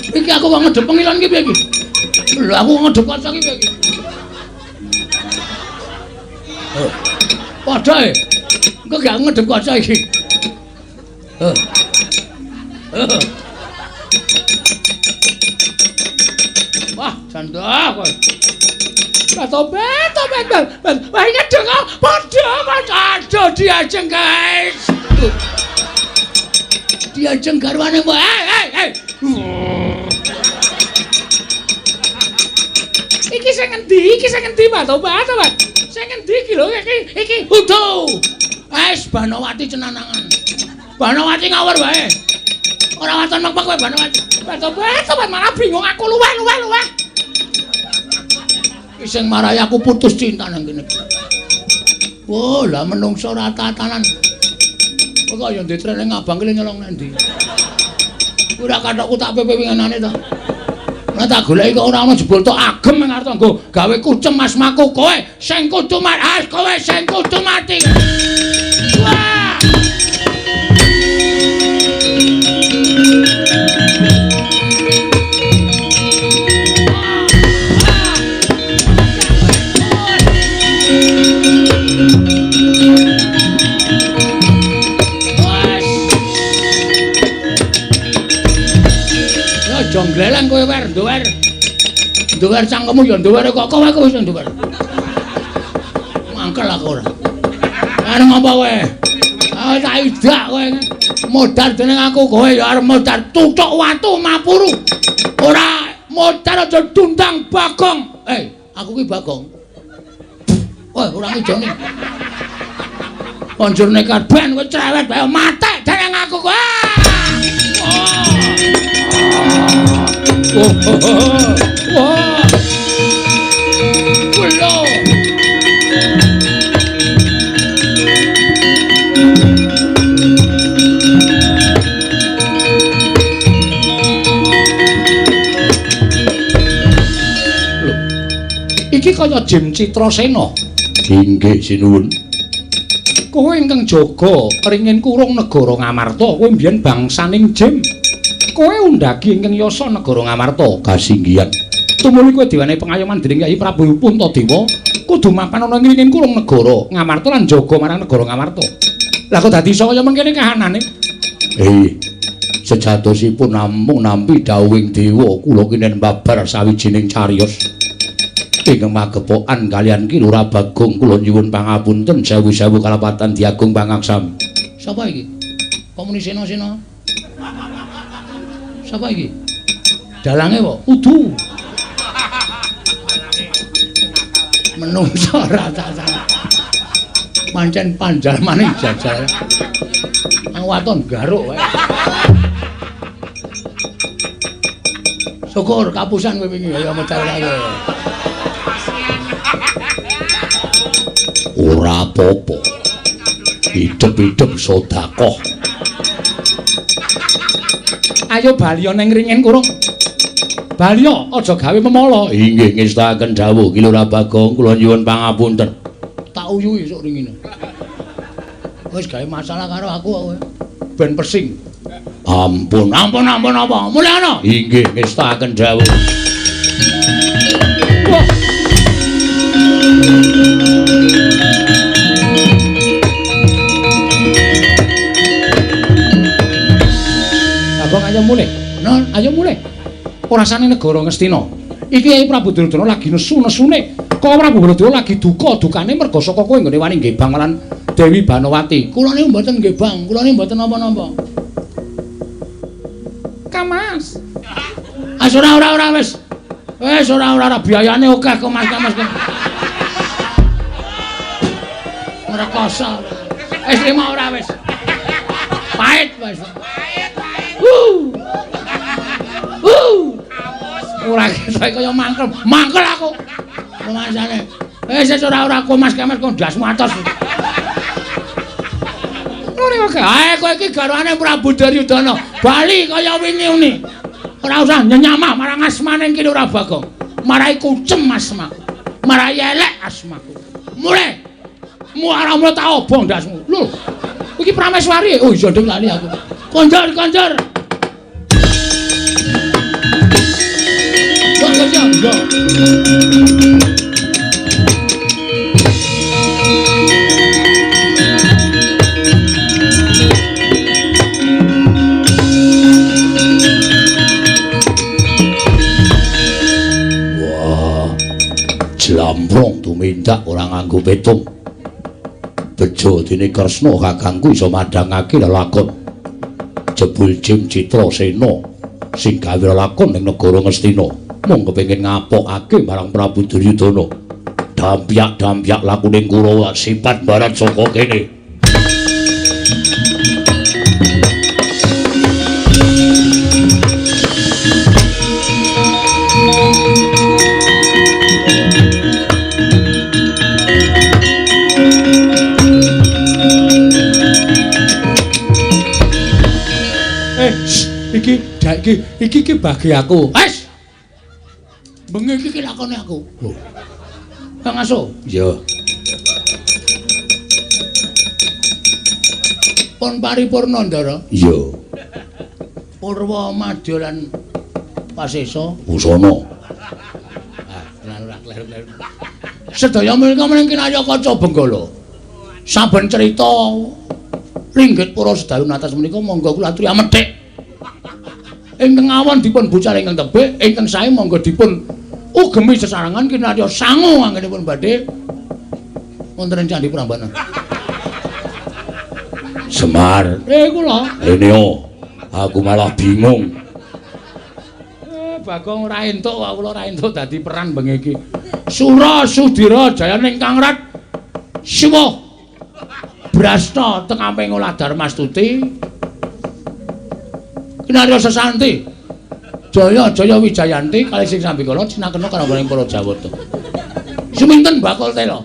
Iki aku kok ngedep pengilon iki piye iki? Lho aku ngedep kaca iki piye iki? Padha e. Engko gak ngedep kaca iki. Wah, jandah kowe. Tobat, tobat, tobat. Wah, ngedep kok padha padha. Aduh diajeng, guys. Diajeng garwane mbok. Hei, hei. Iki sing ngendi? Iki sing ngendi, Pak? Tobat, tobat. Sing ngendi iki lho? Iki iki udu. Wis Banowati cenanangan. Banowati ngawur wae. Ora waton mek kowe Banowati. Tobat, tobat malah bingung aku luweh luweh luweh. Iki sing marai aku putus cinta nang kene. Wah, lah menungso ora tatanan. Kok ya ndek trene ngabang ki nyolong nang ndi? Ora kathokku tak pepe winginane to. Ora tak goleki kok ora ana jebul tok agem nang arep nggo gawe kucem asmaku kowe sing kudu mati, kowe sing kudu mati. Wah! Jonggleleng kowe wer nduwer. Nduwer cangkemmu ya nduwer kok kowe wis nduwer. Mangkel aku ora. Arep ngopo kowe? Ah tak idak kowe. Modar dening aku kowe ya arep modar tuthuk watu mapuru. Ora modar aja dundang Bagong. Eh, aku ki Bagong. Wah, ora ngijoni. Banjur nekat ben kowe cerewet bae matek dening aku kowe. Oh, oh, oh, oh. Kulo. Lho. Iki kaya Jim Citrasena. Inggih sinuwun. Kowe ingkang jaga ringin kurung negara Ngamarta, kowe mbiyen bangsaning Jim. Kowe undhagi ingkang yasa negara Ngamarta kasinggihan. Tumuli kowe diwenehi pengayoman dening Kyai Prabu Puntadewa, kudu mapan ana ing ringin kurung negara Ngamarta lan jaga marang negara Ngamarta. Lah kok dadi iso kaya mengkene kahanane? Sejatosipun namung nampi dawuhing dewa kula kinen babar sawijining cariyos. Ingkang magepokan kaliyan Ki Lurah Bagong kula nyuwun pangapunten sewu-sewu kalapatan diagung pangaksam. Sapa iki? Kok muni sena-sena? Sapa iki? Dalange apa? Udu. Menungso ora tatanan. Pancen panjalmane jajal. Ang waton garuk wae. Syukur kapusan kowe wingi ya medal kae. Ora apa-apa. Hidup-hidup sedekah. Ayo baliya ning ringin kurung. Baliya aja gawe memala. Inggih ngestakaken dawuh Ki Lurah Bagong kula nyuwun pangapunten. Tak uyuhi sok ringine. Wis gawe masalah karo aku kowe. Ben pesing. Ampun, ampun, ampun apa? Mulih ana. Inggih ngestakaken dawuh. Wah. Bagong ayo mulih. Non, ayo mulih. Ora sane negara Ngastina. Iki Kyai Prabu Duryudana lagi nesu-nesune. Kok Prabu Baladewa lagi duka-dukane merga saka kowe nggone wani nggebang lan Dewi Banowati. Kula niku mboten nggebang, kula niku mboten napa-napa. Kamas. Ah ora ora ora wis. Wis ora ora ora biayane akeh kok Mas Kamas. Ngrekoso. Wis trimo ora wis. Pahit wis. Pahit, pahit. Ora ketok kaya mangkel. Mangkel aku. Rumasane. Wis wis ora ora kok Mas Kamas kok ndasmu atos. Ngene kok. Ae kowe iki garwane Prabu Duryudana. Bali kaya wingi uni. Ora usah nyenyamah marang asmane kene ora Bagong. Marai kucem asmaku. Marai elek asmaku. Mulih. Muara mula tak obong ndasmu. Lho. Iki Prameswari. Oh iya ndek lali aku. Konjor, konjor. Konjor, konjor. Wah. Jlambrong tumindak ora nganggo petung. Bejo dene Kresna kakangku iso madhangake lelakon. Jebul Jim Citrasena sing gawe lelakon ning negara Ngastina mung kepengin ngapokake marang Prabu Duryudana. Dampyak-dampyak lakune Kurawa sifat barat saka kene. Iki iki bagi aku. Wes. Bengi iki lakone aku. Lho. Kang Aso. Iya. Pun paripurna, Ndara. Iya. Purwa Madya lan Pasesa. Busana. Ah, tenan ora kleru-kleru. Sedaya menika mening kinarya kaca Benggala. Saben cerita ringgit para sedalu natas menika monggo kula aturi amethik. Ingkang awon dipun bucal ingkang tebih, ingkang sae monggo dipun ugemi sesarengan kinarya sangu anggenipun badhe wonten ing Candhi Prambanan. Semar. Kula. Reneo, aku malah bingung. Bagong ora entuk, kula ora entuk dadi peran bengi iki. Sura Sudira Jayaning Kangrat Siwa Brasta tengaping olah Darmastuti. Kinarya Sesanti Jaya Jaya Wijayanti kalih sing sambikala cinakena karangganing para Jawata. Suminten bakul tela.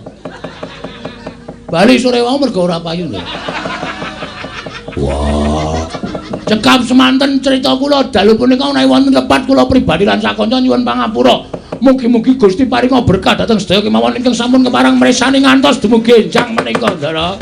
Bali sore wau mergo ora payu lho. Wah. Cekap semanten cerita kula dalu punika menawi wonten lepat kula pribadi lan sakanca nyuwun pangapura. Mugi-mugi Gusti paringa berkah dhateng sedaya kemawon ingkang sampun kepareng mresani ngantos dumugi enjang menika, Ndara.